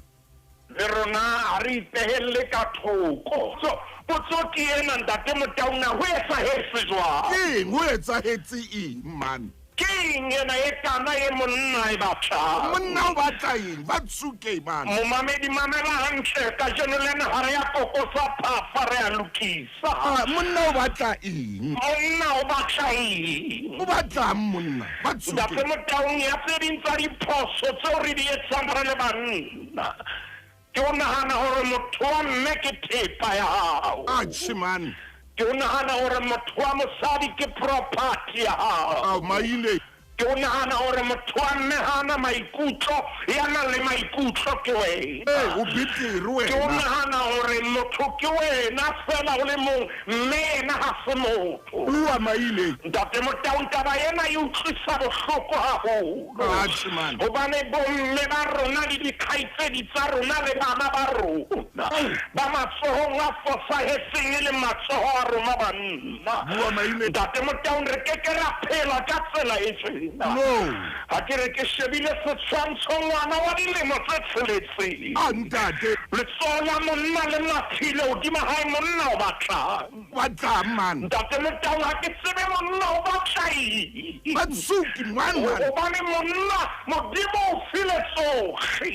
Le rona ha re ipehelle ka thoko. So, potso ke ena ntate Motaung, na ho etsahetse jwang? Ke eng? Ho etsahetse eng man? Ke eng ena e kana e monna e batlang? Monna o batla eng? Ba tsuke man. Momamedi mamela hantle, kajeno lena ha re ya kokosa phafa, re a lokisa. Ah, monna o batla eng? Monna o batla eng? O batlang monna? Ba tsuke. Ntate Motaung, ya tse ding tsa diphoso tseo re di etsang re le banna, ke o nahana hore motho wa mme ke thepa ya hao. Atjhe man. Ke o nahana hore motho wa mosadi ke property ya hao. Ao maile. Ke o nahana hore motho wa mme ha ana maikutlo, ya nang le maikutlo ke wena. Ee, o betere wena. Ke o nahana hore motho ke wena feela o le mong, mme yena ha se motho. Bua maile. Ntate Motaung, taba ena e utlwisa bohloko haholo. Atjhe man. Hobane bomme ba rona le dikgaitsedi tsa rona le bana ba rona ba matsohong a fosahetseng e leng matsoho a rona banna. Bua maile. Ntate Motaung, re ke ke ra phela ka tsela e tjena. No. Ha ke re ke shebile setshwantsho ngwana wa dilemo tse tsheletseng. Ah ntate. Letsoho la monna le mathile hodima hae, monna o batlang? Batlang man. Ntate Motaung, ha ke tsebe monna o batla eng. Ba tsuki man man. Hobane monna Modimo o file tsohle.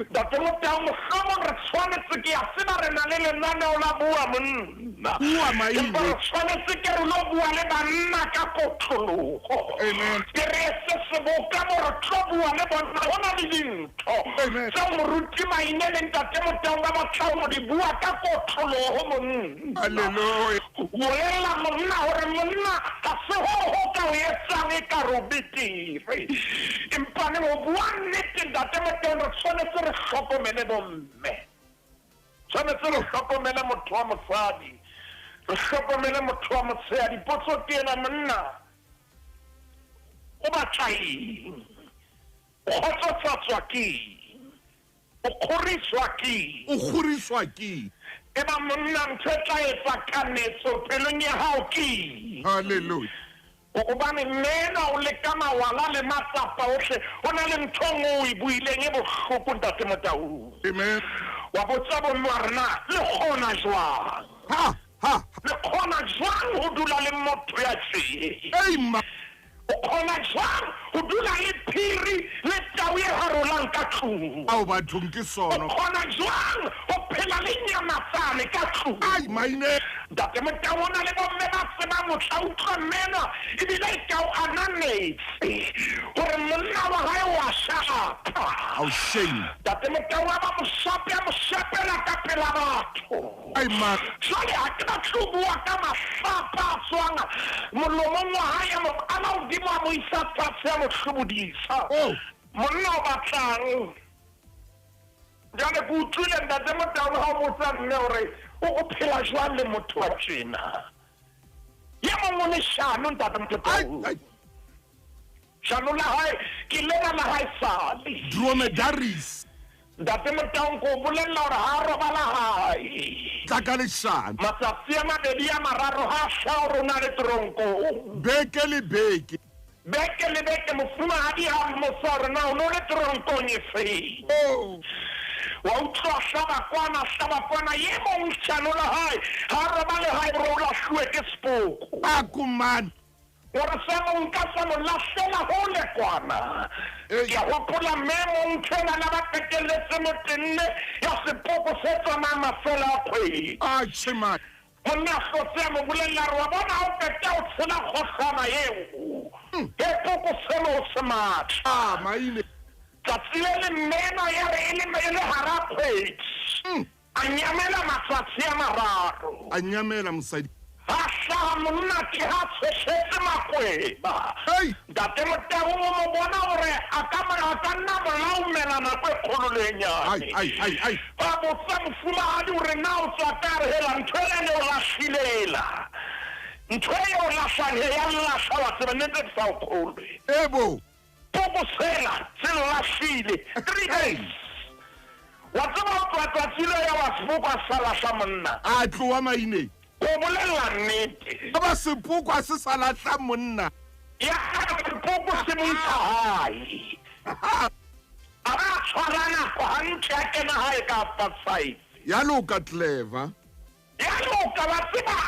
Ntate Motaung, mohlomong re tshwanetse, ke a tseba re na le lenaneo la bua monna. Bua maile. Empa re tshwanetse ke re lo bua le banna ka kotloloho. Amen. Ke re etse seboka mo re tlo bua le bona. Ho na le dintho Amen. tseo moruti Maine le ntate Motaung ba batlang ho di bua ka kotloloho monna. Hallelujah. Bolella monna hore monna ha se ho ho ka o etsang e ka re o betere. Empa ne ho bua nnete ntate Motaung, re tshwanetse re hlokomele bomme. Tshwanetse re hlokomele motho wa mosadi. Re hlokomele motho wa motshehadi. Potso ke ena, monna o batla eng? O kgotsofatswa ke eng? O kgoriswa ke eng? O kgoriswa ke eng? Eba monna, ntho e tla etsa kanetso pelong ya hao ke eng? Hallelujah. Hobane mme enwa o leka mawala le matsapa ohle. Ho na le ntho e nngwe o e buileng e bohloko ntate Motaung. Amen. Wa botsa bomme wa re na le kgona jwang? Ha ha. Le kgona jwang ho dula le motho ya tjee? Ei ma. O kgona jwang ho dula le phiri le tau e harolang ka tlung? Ao bathong ke sono. O kgona jwang ho phela le nyamatsane ka tlung? Ai maine. Ntate Motau o na le bomme ba tsebang ho tla utlwa mmenwa ebile e ka o ananetse hore monna wa hae o a shapa. Ao shame. Ntate Motau a ba mo shape a mo shapela ka pela batho. Ai ma. Jwale ha ke batle ho bua ka mahlapa a tswang molomong wa hae a mo qala hodimo a mo isa fatshe a mo hlobodisa. Oh. Monna o batlang? Jwale ke utlwile Ntate Motaung ha o botsa mme hore o o phela jwang le motho wa tjena. Ye mong o leshano Ntate Motaung. Ai, ai. Shano la hae ke lena la hae sale. Dromedaris. Ntate Motaung ko bolella hore ha a robala hae. Tla ka leshano. Matsatsi a mabedi a mararo ha a hlaha hore o na le toronkong. Beke le beke. Beke le beke mofumahadi ha mmotsa hore na o no le toronkong e feng. Oh. Wa utlwa hlaba kwana hlaba kwana ye mong shano la hae ha a robale hae hore o lahluwe ke sepoko. Aku man. Gore sa mo nka sa mo lahlela hole kwana. Ei. Ke a hopola mme mong ntho ena la ba qetelletse mo tenne ya sepoko se tsamayang mafelo a kgwedi. Atjhe man. Monna a hlotse a mo bolella re wa bona ha o qeta o tshela kgohlwana eo. E poko seno o se matla. Ah maine. Tsatsi le le mme enwa ya re e le e le hara kgwedi. A nyamela matsatsi a mararo. A nyamela mosadi. Ha hlaha monna ke ha tshweshetse makweba. Hey. Ntate Motau o mo bona hore a ka a ka nna molaomela nako e kgolo le e nyane. Ai ai ai ai. Ba botsa mofumahadi hore na o tswa kae, a re hela ntho ena e ne o lahlilela. Ntho e o lahlang he ya nlahla wa tseba nnete ke sa o kgolwe. Ebo. Poko sela se lahlile 3 days. Wa tseba ho tloha tsatsi leo ya wa sepoko a sa lahla monna. A tloha maineng. Ko bolella nnete. Ba sepoko a se sa lahla monna. Ya sepoko se mo isa hae. A ba tshwara nako hantle a kena hae ka half past 5. Ya loka clever. Ya loka wa tseba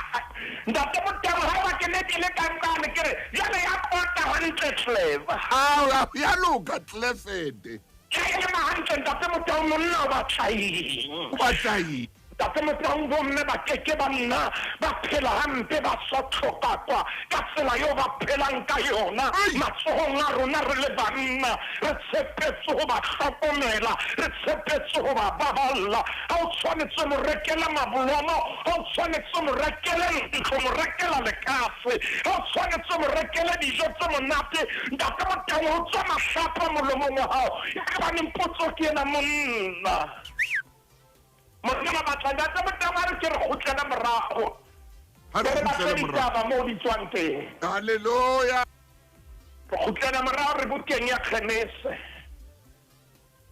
Ntate Motau ha ba ke ne ke le ka nqane ke re jwale ya pota hantle clever. Ah ya loka clefede. Ke ema hantle Ntate Motau monna o batla eng? O batla eng? Ntate Motaung bomme ba keke ba nna ba phela hampe ba sotlhokakwa ka tsela eo ba phelang ka yona. Matsohong a rona re le banna re tshepetse ho ba hlokomela, re tshepetse ho ba baballa. Ha o tshwanetse mo rekela mabolomo, ha o tshwanetse mo rekele ntlo, mo rekela lekase, ha o tshwanetse mo rekele dijo tse monate. Ntate Motaung ho tswa mahlapa molomong wa hao. Ya ka baneng potso ke ena monna. Monna ba batla Ntate Motaung a re ke re kgutlele morao. Ha re Re batle kgutlele morao. ditaba moo di tswang teng. Hallelujah. Re kgutlele morao re bukeng ya Genese.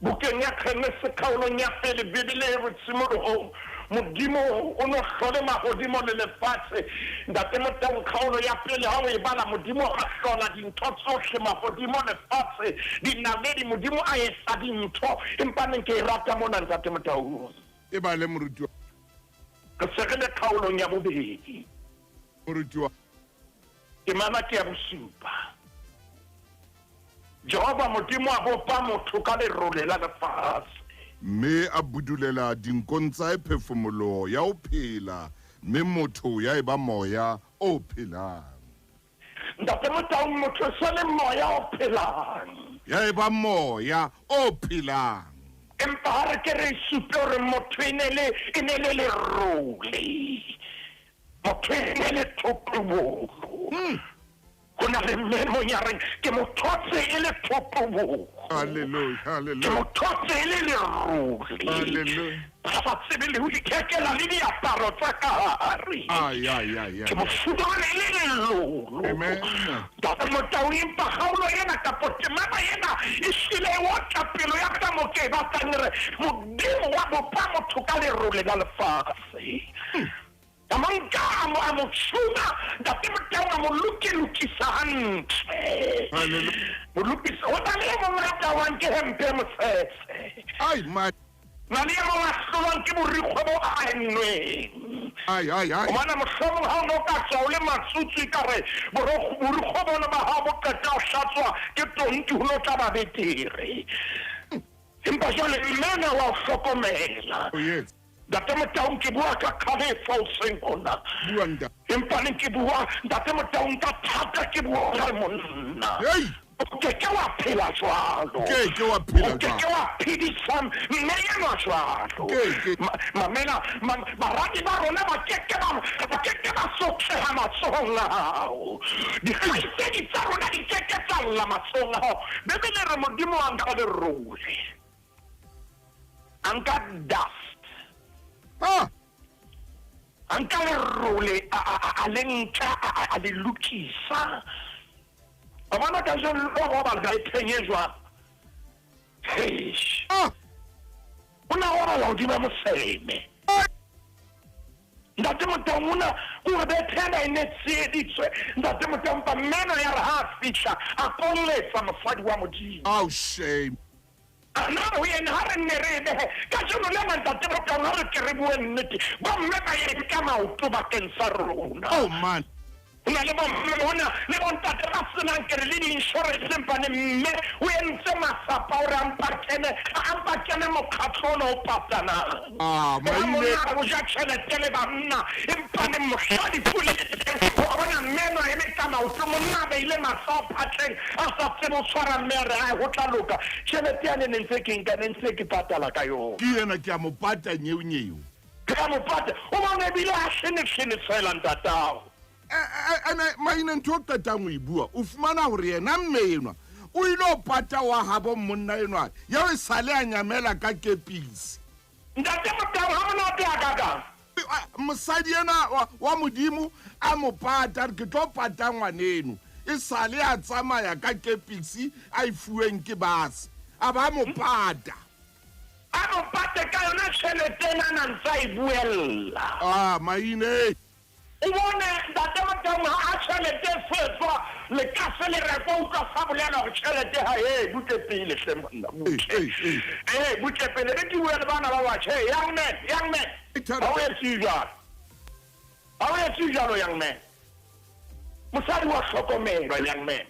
Bukeng ya Genese kgaolong ya pele Bibele e re tshimolohong Modimo o no hlole mahodimo le lefatshe. Ntate Motaung kgaolo ya pele ha o e bala Modimo a hlola dintho tsohle mahodimo lefatshe dinaledi Modimo a etsa dintho empa neng ke e rata mona Ntate Motaung. E bale moruti wa. Re se re le kgaolong ya bobedi. Moruti wa. Temana ke ya bosupa. Jehova Modimo a bopa motho ka lerole la lefatshe. Mme a budulela dinkong tsa hae phefumoloho ya ho phela, mme motho ya eba moya o phelang. Ntate Motaung motho se le moya o phelang. Ya eba moya o phelang. Empa ha re ke re supe hore motho e ne le e ne le lerole. Motho e ne le thotobolo. Ho na le mme mong ya reng ke mo thotse e le thotobolo. Hallelujah, Ke hallelujah. mo thotse e le lerole. Hallelujah. A sa tsebe le ho ithekela le diaparo tsa ka hare. Ai ai ai Ke ai. mo fumane e le lelolo. Amen. Ntate Motaung empa kgaolo ena kapo temana ena e hlile e otla pelo ya ka mo ke e batlang e re Modimo wa bopa motho ka lerole la lefatshe. A mo nka a mo a mo tshuma Ntate Motaung a mo lokilokisa hantle. Hallelujah. Mo lokisa ho na le e mong a tawang ke hempe e motshetshe. Ai ma. Na le e mong a hlolwang ke borikgwe bo a ennweng? Ai, ai, ai. Gobane mohlomong ha o ne o ka tswa o le matsutsu ekare borikgwe bona ba hao bo qeta ho hlatswa ke tonki ho no tla ba betere. Empa jwale mme ena wa o hlokomela. O etsa. Ntate Motaung ke bua ka khalefo hoseng hona. Bua ntate. Empa ne ke bua Ntate Motaung ka thata ke bua re monna. Hey! O ke ke wa phela jwalo. Ke ke wa phela O ke ke wa phedisa mme enwa jwalo. Ke ke. Mamela, baradi ba rona ba ke ke ba ba ke ke ba sotleha matsohong a hao. Dikgaitsedi tsa rona di ke ke tsa lla matsohong a hao. Bibele e re Modimo a nka lerole. A nka dust. Ah! A nka lerole a a a le nka a le lokisa. Wa bona kajeno le robala ka e phenye jwang? Eish. Ah! O na robala hodima moseme. Ntate Motaung o na kore bethe ena e ne tsheheditswe Ntate Motaung empa mmeno ya re ha a fihla a kolletsa mosadi wa Modimo. Oh shame. A na ho yena ha re nne re e behe kajeno lena Ntate Motaung ha re ke re bue nnete bomme ba eme ka maoto bakeng sa rona. Oh man. Ho na le bomme mona le bontate ba senang ke re le di-insurance mpane mme o entse matsapa hore a mpa kene a mpa kene mokgatlo ona o patanang. Ah, E ba maine. monna o ja tjhelete le banna empa ne mohla lefu le teng wa bona mme enwa a eme ka maoto monna a beile matsoho phatleng a sa tsebe ho tshwara mme a re ae ho tla loka tjhelete yane ne ntse ke nka ne ntse ke patala ka yona. Ke yena ke a mo pata nyeunyeu. Ke a mo pata o bone ebile a hlenehlene fela ntatao. Ene maine ntho o qetang ho e bua o fumana hore yena mme enwa o ile o pata wa habo monna enwa eo e sale a nyamela ka kepisi. Ntate Motau ha monate hakakang. Mosadi ena wa Modimo a mo pata a re ke tlo pata ngwaneno e sale a tsamaya ka kepisi a e fuweng ke base a ba mo pata. A mo pate ka yona tjhelete ena a na ntsa e buella. Ah maine. O bone Ntate Motaung ha a tjhelete e fetswa lekase le rekwa utlwa sa bolela hore tjhelete ha e butle pele hle monna butle. Eh butle pele be ke bua le bana ba batjha hey young man young man ha o etse jwalo. Ha o etse jwalo young man. Mosadi wa hlokomelwa young man.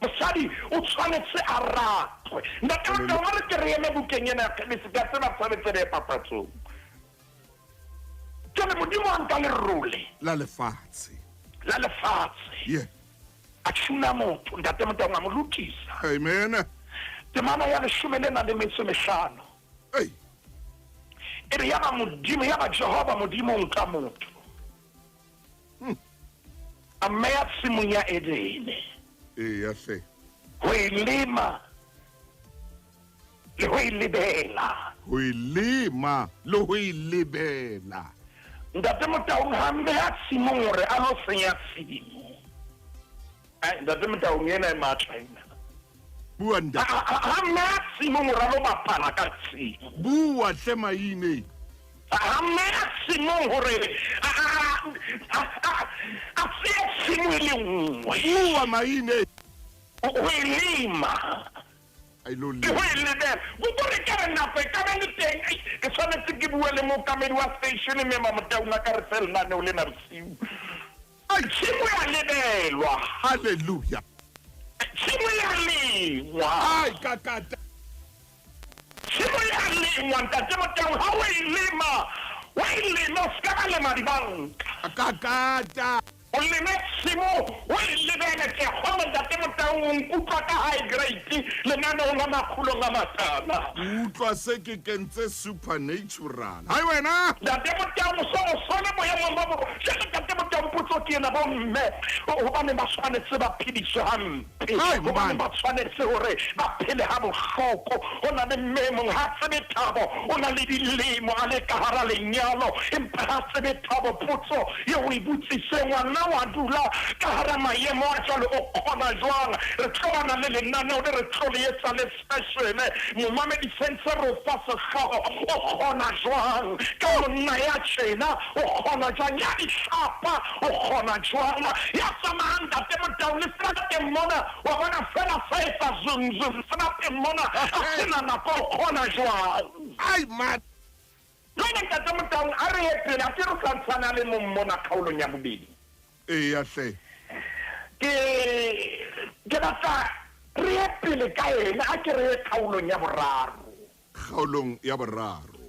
Mosadi o tshwanetse a ratwe. Ntate Motaung ha re ke re eme bukeng ena ya Genesi ka tseba tshwanetse re ye papatsong. Jwale Modimo a nka lerole. La lefatshe. La lefatshe. Yeah. A tshuna motho, Ntate Motaung a mo lokisa. Amen. Temana ya leshome le nang le metso e mehlano. Ei. E re yaba Modimo, yaba Jehova Modimo o nka motho. A mmeya tshimong ya Edene. Eya hle. Ho e lema le ho e lebela. Ho e lema le ho e lebela. Ntate Motaung ha mmeha tshimong hore a lo senya tshimo. Ai, Ntate Motaung ena e matla ena. Bua ntate. Ha mmeha tshimong hore a lo bapala ka tshimo. Bua hle maine. Ha mmeha tshimong hore a tseye tshimo e le nngwe. Bua maine. Ho e lema. A ilo Ke ho e lebela. Kore ke re nako e ka ba le teng. Ai, ke tshwanetse ke bue le mookamedi wa station mme Mamotaung a ka re fe lenaneo lena bosiu. Ai. Tshimo ya lebelwa. Hallelujah. Tshimo ya lengwa. Ai, kakata. Tshimo ya lengwa, Ntate Motaung, ha o e lema, o e leme, o se ka ba lema dibanka. Kakata. O leme tshimo, o e lebele. Ke a kgolwa Ntate Motaung o nkutlwa ka high grade lenaneong la makgolong a matala. Ke utlwa se ke kentse supernatural. Hai wena! Ntate Motaung, so o sone boemong ba bo. Jwale Ntate Motaung, potso ke ena, bomme hobaneng ba tshwanetse ba phediswe hampe? Hai, Hobaneng man. ba tshwanetse hore ba phele ha bohloko? Ho na le mme e mong ha tsebe thabo, o na le dilemo a le ka hara lenyalo, empa ha tsebe thabo. Potso eo o e botsise, ngwana wa dula ka hara maemo a jwalo, o kgona jwang? Re tlo bana le lenaneo le re tlo le etsa le special. Momamedi sentse re o fa sehlooho, o kgona jwang ka monna ya tjena? O kgona jwang ya dihlapa? O kgona jwang? Ya tsamayang Ntate Motau le seterateng mona, wa bona feela sa etsa zum zum seterateng mona, a sena nako, o kgona jwang? Ai man. Jwale Ntate Motaung, a re ye pele, a ke re o tla ntshana le mong mona kgaolong ya bobedi. Eya hle. Ke, ke batla re ye pele ka ena, a ke re ye kgaolong ya boraro. Kgaolong ya boraro.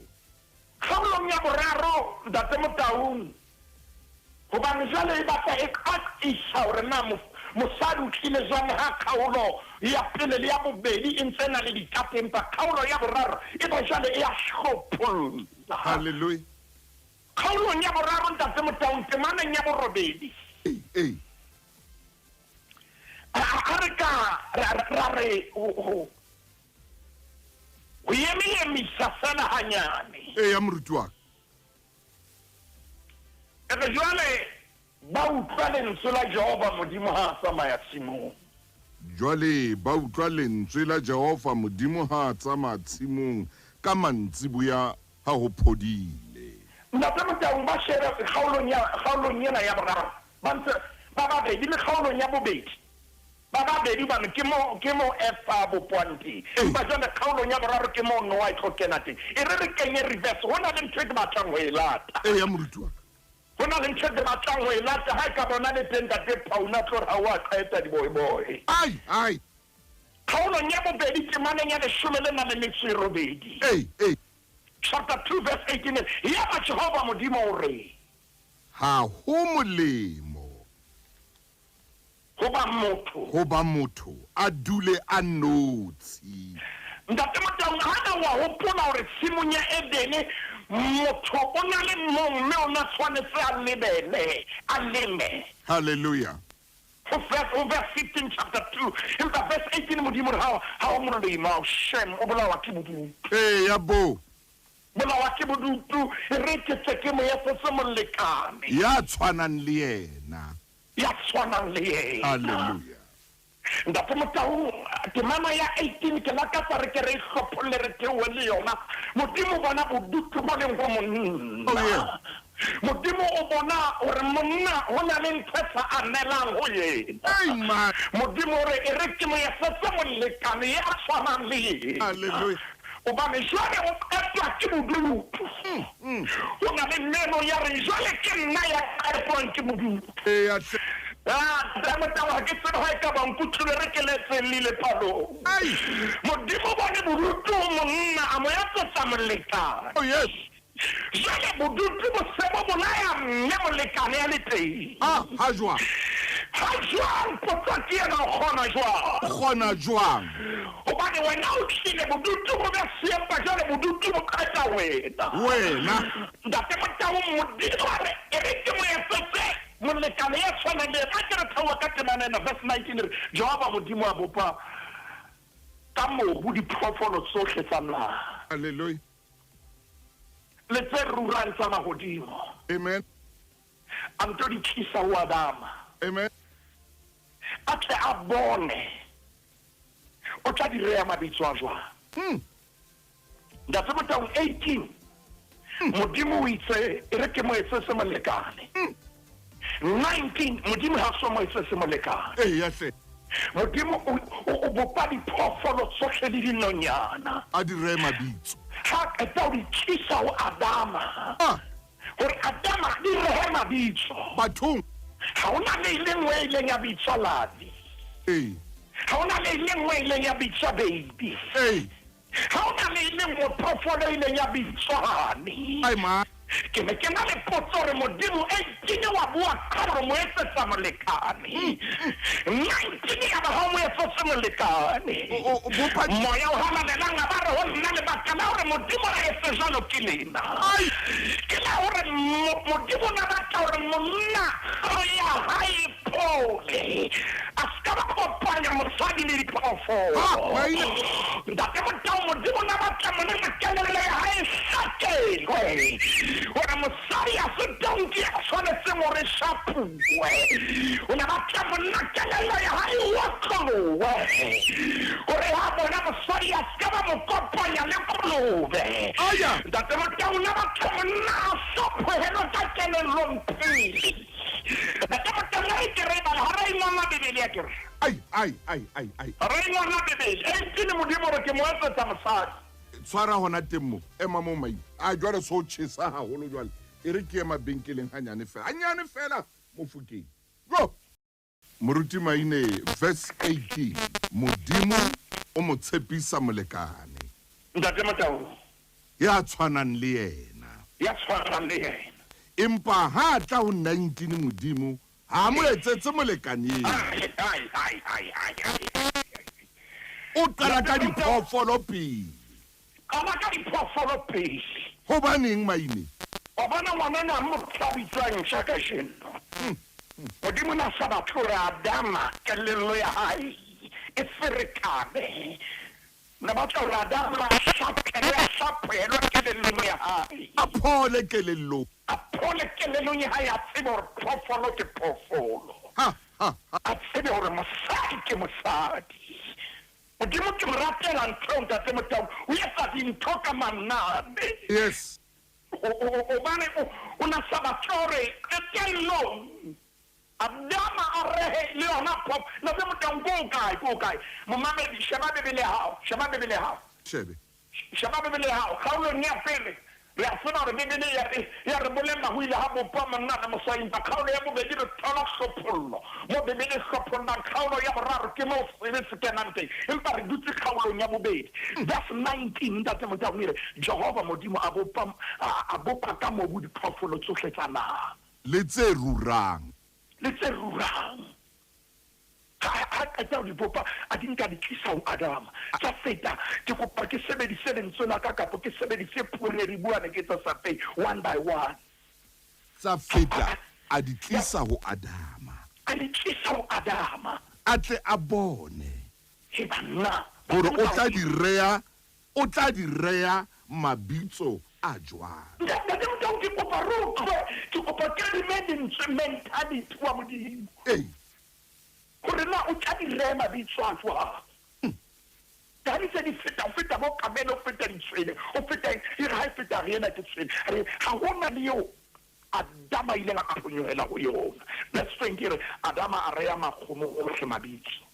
Kgaolong ya boraro, Ntate Motaung, hobane jwale e batla e qaqisa hore na mosadi o tlile jwang ha kgaolo ya pele le ya bobedi e ntse e na le dikate, empa kgaolo ya boraro e ba jwale e a hlopholla. Hallelujah. Kgaolong ya boraro, Ntate Motaung, temaneng ya borobedi. Ee, ee. A re ka ra re ho yemeyemisa feela hanyane. Eya, moruti wa ka. E re jwale ba utlwa lentswe la Jehova Modimo ha a tsamaya tshimong. Jwale ba utlwa lentswe la Jehova Modimo ha a tsamaya tshimong ka mantsiboya ha ho phodile. Ntate Motaung ba shebe kgaolong ya, kgaolong ena ya boraro, ba ntse ba babedi, le kgaolong ya bobedi ba babedi, hobane ke mo, ke mo Efa a bopwang teng. Empa jwale kgaolong ya boraro ke moo Noa e tlo kena teng. E re re kenye reverse, ho na le ntho e ke batlang ho e lata. Eya, moruti wa ka. Ho na le ntho e ke batlang ho e lata, ha e ka bona le teng Ntate Phauna a tlo re ha o a qeta diboyboy. Ai, ai. Kgaolong ya bobedi temaneng ya leshome le nang le metso e robedi. Ee, ee. Chapter 2 verse 18 Yaba Jehova Modimo o re. Ha ho molemo. Ho ba motho. Ho ba motho a dule a notshi. Ntate Motaung, ha na wa hopola hore tshimong ya Edene motho o na le mong mme o na tshwanetse a lebele, a leme? Hallelujah. Ho verse, ho verse 15 chapter 2, empa verse 18 Modimo o re ha, ha o molemo, shem, o bolawa ke bodutu. Eya bo. Bolawa ke bodutu, e re ke tle ke mo etsetse molekane. Ya tshwanang le yena. Ya tshwanang le yena. Hallelujah. Ntate Motaung, temana ya 18 ke lakatsa re ke re e hlopholle re theohe le yona. Modimo o bona bodutu bo leng ho monna. Oh, yeah. Modimo o bona hore monna ho na le ntho e sa anelang ho yena. Amen. Modimo o re e re ke mo etsetse molekane ya tshwanang le yena. Hallelujah. Hobane jwale o qetwa ke bodutu. Ho na le meno ya reng jwale ke nna ya qetwang ke bodutu. Eya hle. Ah, Ntate ha ke tsebe ha e ka ba nkutlwile re ke letse lile palong. Ai. Modimo o bone bodutu ho monna a mo etsetsa molekane. Oh yes. Jwale bodutu bo se bo bolaya mme molekane a le teng. Ah, ha jwang? Ha jwang? Potso ke ena, o kgona jwang? O kgona jwang? Hobane wena o tlile bodutu bo be siyo, empa jwale bodutu bo qeta wena. Wena. Ntate Motaung, Modimo a re, e re ke mo etsetse molekane ya tshwanang le yena. A ke re theoha ka temana ena, verse 19 e re, Jehova Modimo a bopa ka mobu diphoofolo tsohle tsa naha. Hallelujah. Le tse rurang tsa mahodimo. Amen. A nto di tlisa ho Adama. Amen. A tle a bone o tla di rea mabitso a jwang. Ntate Motaung 18 Modimo o itse e re ke mo etsetse molekane. 19 Modimo ha so mo etsetse molekane. Eya hle. Modimo o bopa diphoofolo tsohle le dinonyana. A di ree mabitso. Ha qeta ho di tlisa ho Adama. Ah. Hore Adama di rehe mabitso. Bathong. Ha hona le e le nngwe e ileng ya bitswa Labi. Ee. Ha hona le e le nngwe e ileng ya bitswa Baby. Ee. Ha hona le e le nngwe phoofolo e ileng ya bitswa Honey. Ai ma. Ke ne ke na le potso hore Modimo 18 wa bua ka hore mo etsetsa molekane. 19 ya ba ha o mo etsetse molekane. O bopa. Moya o Halalelang a ba re ho nna lebaka la hore Modimo a etse jwalo ke lena. Ai. Ke la hore Modimo o na batla hore monna hloho ya hae e phole. A se ka ba kopanya mosadi le diphoofolo. Ntate Motau, Modimo o na batla monna kelello ya hae e hlakelwe. Hore mosadi ha se tonki ya tshwanetseng hore e shapuwe. O na batla monna kelello ya hae e otlolowe. Hore ha bona mosadi a se ka ba mo kopanya le kolobe. Ntate Motau o na batla monna a hlophohelwe ka kelellong pele. akere? Ai, ai, ai, ai, ai. Re ngwana Bibele, 18 Modimo re ke mo etsetsa mosadi. Tshwara hona teng mo, ema mo mai. A jwale so tjhesa haholo jwale. E re ke ema benkeleng hanyane fela. Hanyane fela Mofokeng. Go. Moruti Maine, verse 18. Modimo o mo tshepisa molekane. Ntate Motau. Ya tshwanang le yena. Ya tshwanang le yena. Empa ha tla ho 19 Modimo ha mo etsetse molekane. Ai, ai, ai, ai, ai, ai. O qala ka diphoofolo pele. Qala ka diphoofolo pele. Hobaneng Maine? Wa bona ngwanana a mo tla bitswang ntja kajeno. Modimo na sa batle hore Adama kelello ya hae e ferekane. Na batla hore Adama a hlaphelwe, a hlaphelwe kelellong ya hae. A phole kelellong. A phole kelellong ya hae, a tsebe hore phoofolo ke phoofolo. Ha, ha, ha. A tsebe hore mosadi ke mosadi. Modimo ke mo ratela ntho eo, Ntate Motau, o etsa dintho ka manane. Yes. Hobane o na sa batle hore qetellong Adama a rehe le yona phoofolo. Ntate Motau, ko kae, ko kae? Momamedi, sheba Bibele ya hao, sheba Bibele ya hao. Shebe. Sheba Bibele ya hao, kgaolong ya pele. Re a tseba hore Bibele ya re bolella ho ile ha bopa monna le mosadi, empa kgaolo ya bobedi re thola hlophollo. Mo Bibele e hlophollang kgaolo ya boraro ke moo sebe se kenang teng, empa re dutse kgaolong ya bobedi. Verse 19, Ntate Motau, o re, Jehova Modimo a bopa, a bopa ka mobu diphoofolo tsohle tsa naha. Le tse rurang. Le tse rurang. Ha qeta ho di bopa, a di nka di tlisa ho Adama. Tsa feta, ke kopa ke sebedise lentswe la ka kapa ke sebedise puo e re bua ne ke tsa sa pele, one by one. Tsa feta, a di tlisa ho Adama. A di tlisa ho Adama. A tle a bone. He banna. Hore o tla di rea, o tla di rea mabitso a jwang. Ntate Motau, ke kopa re utlwe, ke kopa ke rime lentswe mentality wa Modimo. Ee. Hore na o tla di rea mabitso a jwang. Ka di se di feta, o feta bo kamele, o feta ditshwele, o feta eng, e re ha e feta re ena ke tshwele. Re, ha hona le eo Adama a ileng a phonyohela ho yona. Verse 20 re, Adama a rea makgomo ohle mabitso.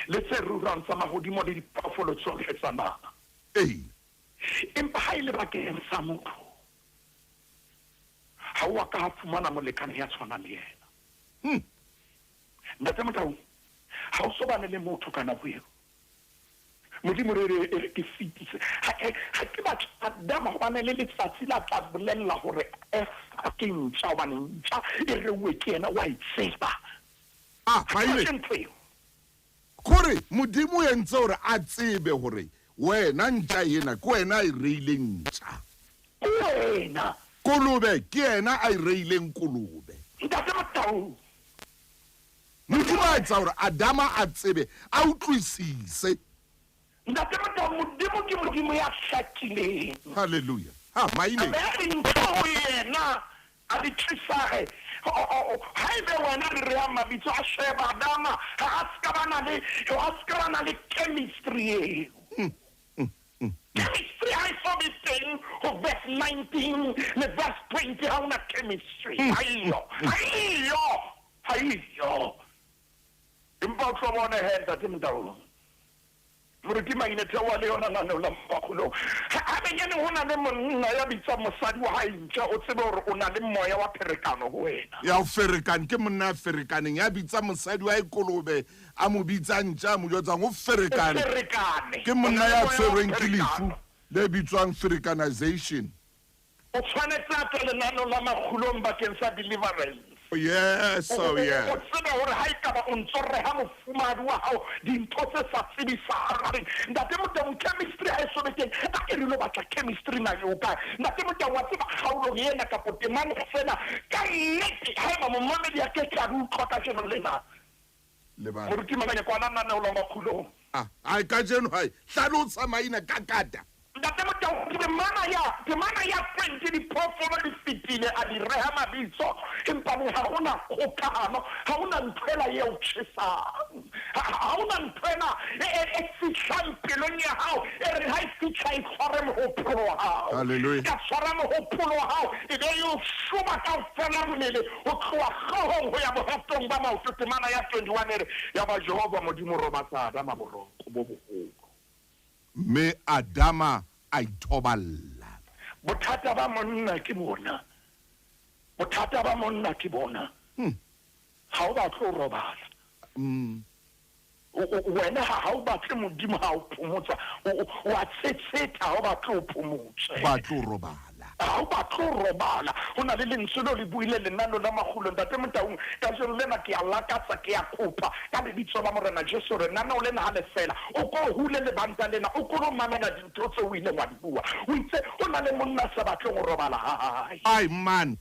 Le tse rurang tsa mahodimo le diphoofolo tsohle tsa naha. Ee. Empa ha e le bakeng sa motho, ha o a ka ha fumana molekane ya tshwanang le yena. Ntate Motau, ha o so bane le motho ka nako eo. Modimo re re, e re ke fetise. Ha ke batle Adama hobane le letsatsi la tla bolella hore Eva ke ntja, hobane ntja e reuwe ke yena, wa e tseba. Ah, Ha ke Maile. batle ntho eo. Kore Modimo o entse hore a tsebe hore wena ntja ena ke wena a e reileng ntja. Ke wena. Kolobe ke yena a e reileng kolobe. Ntate Motau. Modimo a etsa hore Adama a tsebe, a utlwisise. Ntate Motau, Modimo ke Modimo ya hlakileng. Hallelujah. Ha, Maine. A beha dintho ho yena, a di tlisage. Haebe wena re rea mabitso a sheba Adama, ha a ska ba na le, ha a ska ba na le chemistry eo. Chemistry ha e so be teng ho verse 19 le verse 20, ha hona chemistry. Ha eyo, ha eyo, ha eyo. Empa o tlo bone he, Ntate Motau. Moruti Maine theoha le yona lenaneo la Makgolong. Ha benyane ho na le monna ya bitsang mosadi wa hae ntja, o tsebe hore o na le moya wa pherekano ho wena. Ya o ferekane, ke monna ya ferekaneng, ya bitsa mosadi wa hae kolobe, a mo bitsa ntja, a mo jwetsang o ferekane. O ferekane. Ke monna O na le ya moya wa tshwerweng ke lefu pherekano. le bitswang ferekanization. O tshwanetse a tle lenaneo la Makgolong bakeng sa deliverance. Oh, yes, oh, yes. O tsebe hore ha ekaba o ntso reha mofumahadi wa hao dintho tse sa tsebisahaleng. Ntate Motau, chemistry ha e so be teng. A ke re lo batla chemistry na eo kae? Ntate Motau, wa tseba kgaolong ena kapo temane sena, ka nnete haeba momamedi a ke ke a re utlwa kajeno lena. Lebala. Moruti Mabanye, kwana lenaneo la Makgolong. Ah, ai, kajeno hai, hlalosa maina ka kata. Ntate Motau, temana ya 20 diphoofolo di fetile, a di reha mabitso, empa le ha hona kgokahano, ha hona ntho ela eo tjhesang, Ha ho na ntho ena e fihlang pelong ya hao e reng ha e fihla e tshware mohopolo wa hao. Hallelujah. Ka tshwara mohopolo wa hao e be e o shoba kaofela mmele ho tloha hloohong ho ya bohatong ba maoto. Temana ya 21 e re, Yaba Jehova Modimo o robatsa Adama boroko bo boholo. Mme Adama a ithoballa. Bothata ba monna ke bona. Bothata ba monna ke bona. Ha o batle ho robala. Wena ha o batle Modimo ha o phomotsa. O a tshetsheta, ha o batle ho phomotswe. Batle ho robala. Ha o batle ho robala. Ho na le lentswe leo le buile lenaneo la makgulo. Ntate Motaung, kajeno lena ke a lakatsa, ke a kopa ka lebitso la Morena Jesu hore lenaneo lena ha le fela, o ko hule lebanta lena, o ko lo mamela dintho tseo o ileng wa di bua. O itse ho na le monna a sa batleng ho robala ha hae. Ai man.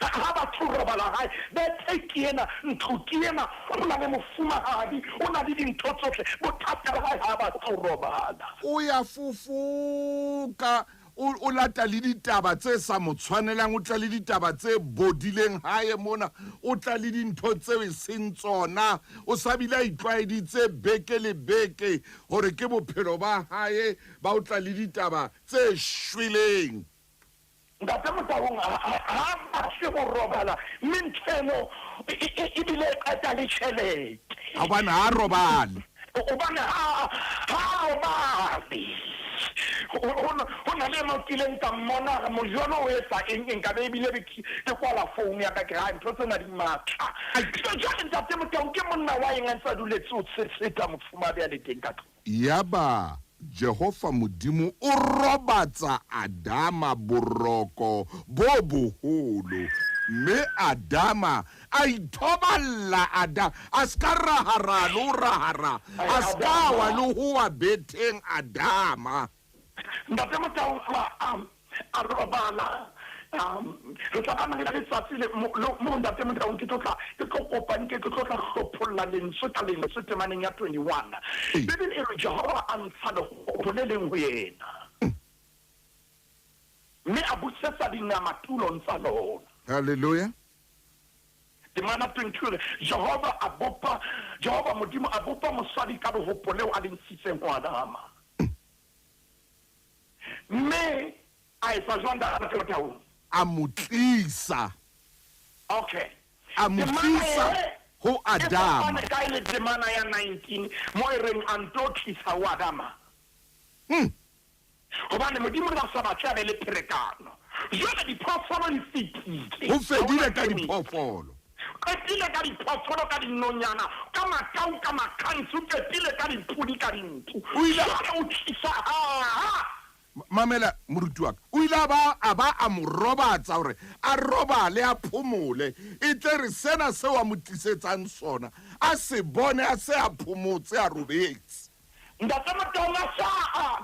Ha batho robala hae, bethe ke ena, ntlo ke ena, o na le mofumahadi, o na le dintho tsohle. Bothata ba hae ha batle ho robala. O ya fofoka, o lata le ditaba tse sa mo tshwanelang, o tla le ditaba tse bodileng hae mona, o tla le dintho tseo e seng tsona, o sa bile a itlwaeditse beke le beke hore ke bophelo ba hae ba o tla le ditaba tse shweleng. Ntate Motaung ha a batle ho robala mme ntho eno ebile e qeta le tjhelete. Hobane ha a robale. Hobane ha a robale. Ho na le mo kileng ka mmona re mojolo o etsa eng eng ka be ebile ke kwala phone ya ka ke re ntho tsena di matla. Jwale Ntate Motaung ke monna wa eng a ntse a duletse ho tshetsheta mofumahadi a le teng ka tlung. Yaba Jehova Modimo o robatsa Adama boroko bo boholo, mme Adama a ithoballa. Adama a se ka raharaha le ho raharaha, a se ka wa le ho wa betheng Adama. Ntate Motau a robala. Re tla ba le letsatsi le mo Ntate Motau ke tlo tla ke tlo kopa nke ke tlo tla hlopholla lentswe ka lentswe temaneng ya 21. Bibele e re Jehova a ntsha lehopo le leng ho yena, mme a busetsa dinama tulong tsa lona. Hallelujah. Temana 22 re Jehova a bopa, Jehova Modimo a bopa mosadi ka lehopo leo a le ntshitseng ho Adama. Mme a etsa jwang Ntate Motaung? A mo tlisa. Okay. A mo tlisa ho Adama. E kae le temana ya 19 mo e reng a nto tlisa ho Adama? Hobane Modimo ne a sa batle a be le pherekano. Jwale diphoofolo di fetile. Ho fedile ka diphoofolo. Qetile ka diphoofolo, ka dinonyana, ka makau, ka makhantshu, qetile ka dipudi, ka dinku. O ile Jwale o tlisa ha. Mamela moruti wa ka. O ile a ba a mo robatsa hore a robale a phomole, e tle re sena seo a mo tlisetsang sona a se bone a se a phomotse a robetse. Ntate Motaung a sa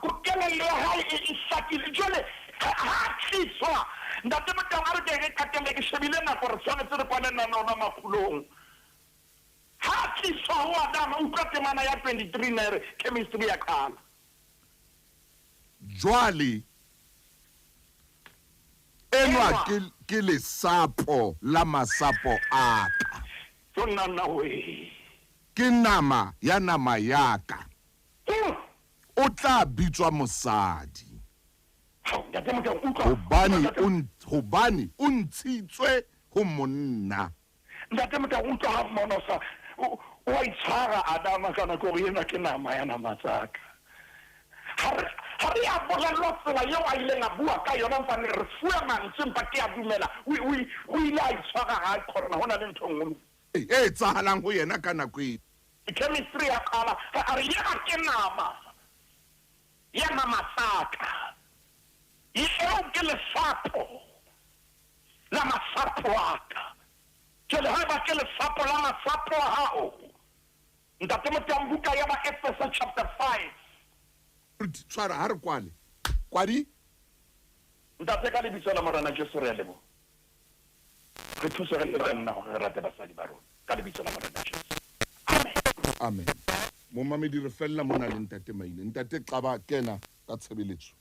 ko kelello ya hae e hlakile. Jwale ha tliswa Ntate Motaung a re ke re qetelle ke shebile nako re tshwanetse re kwane lenaneo la makgulong. Ha tliswa ho Adama, utlwa temana ya 23 na e re chemistry ya qala. Jwale enwa ke lesapo la masapo a ka. Ke nama ya nama ya ka. O tla bitswa mosadi. Hobane o ntshitswe ho monna. Ntate Motaung utlwa ha mmono sa o a itshwara Adama ka nako hore ena ke nama ya nama tsa ka. Ha re a bolellwa tsela eo a ileng a bua ka yona, empa re fuwe mantswe, empa ke a dumela o ile a itshwara ha a kgona ho na le ntho e nngwe e etsahalang ho yena ka nako eo. Chemistry ya qala, a re yena ke nama ya nama tsa ka, eo ke lesapo la masapo a ka. Jwale haeba ke lesapo la masapo a hao, Ntate Motaung, buka ya Baefeso chapter 5. Tshwara ha re kwale. Kwadi? Ntate, ka lebitso la Morena Jesu re a leboha. Re thuse re le banna hore re rate basadi ba rona. Ka lebitso la Morena Jesu. Amen. Amen. Momamedi re fella mona le Ntate Maine. Ntate Xaba kena ka tshebeletso.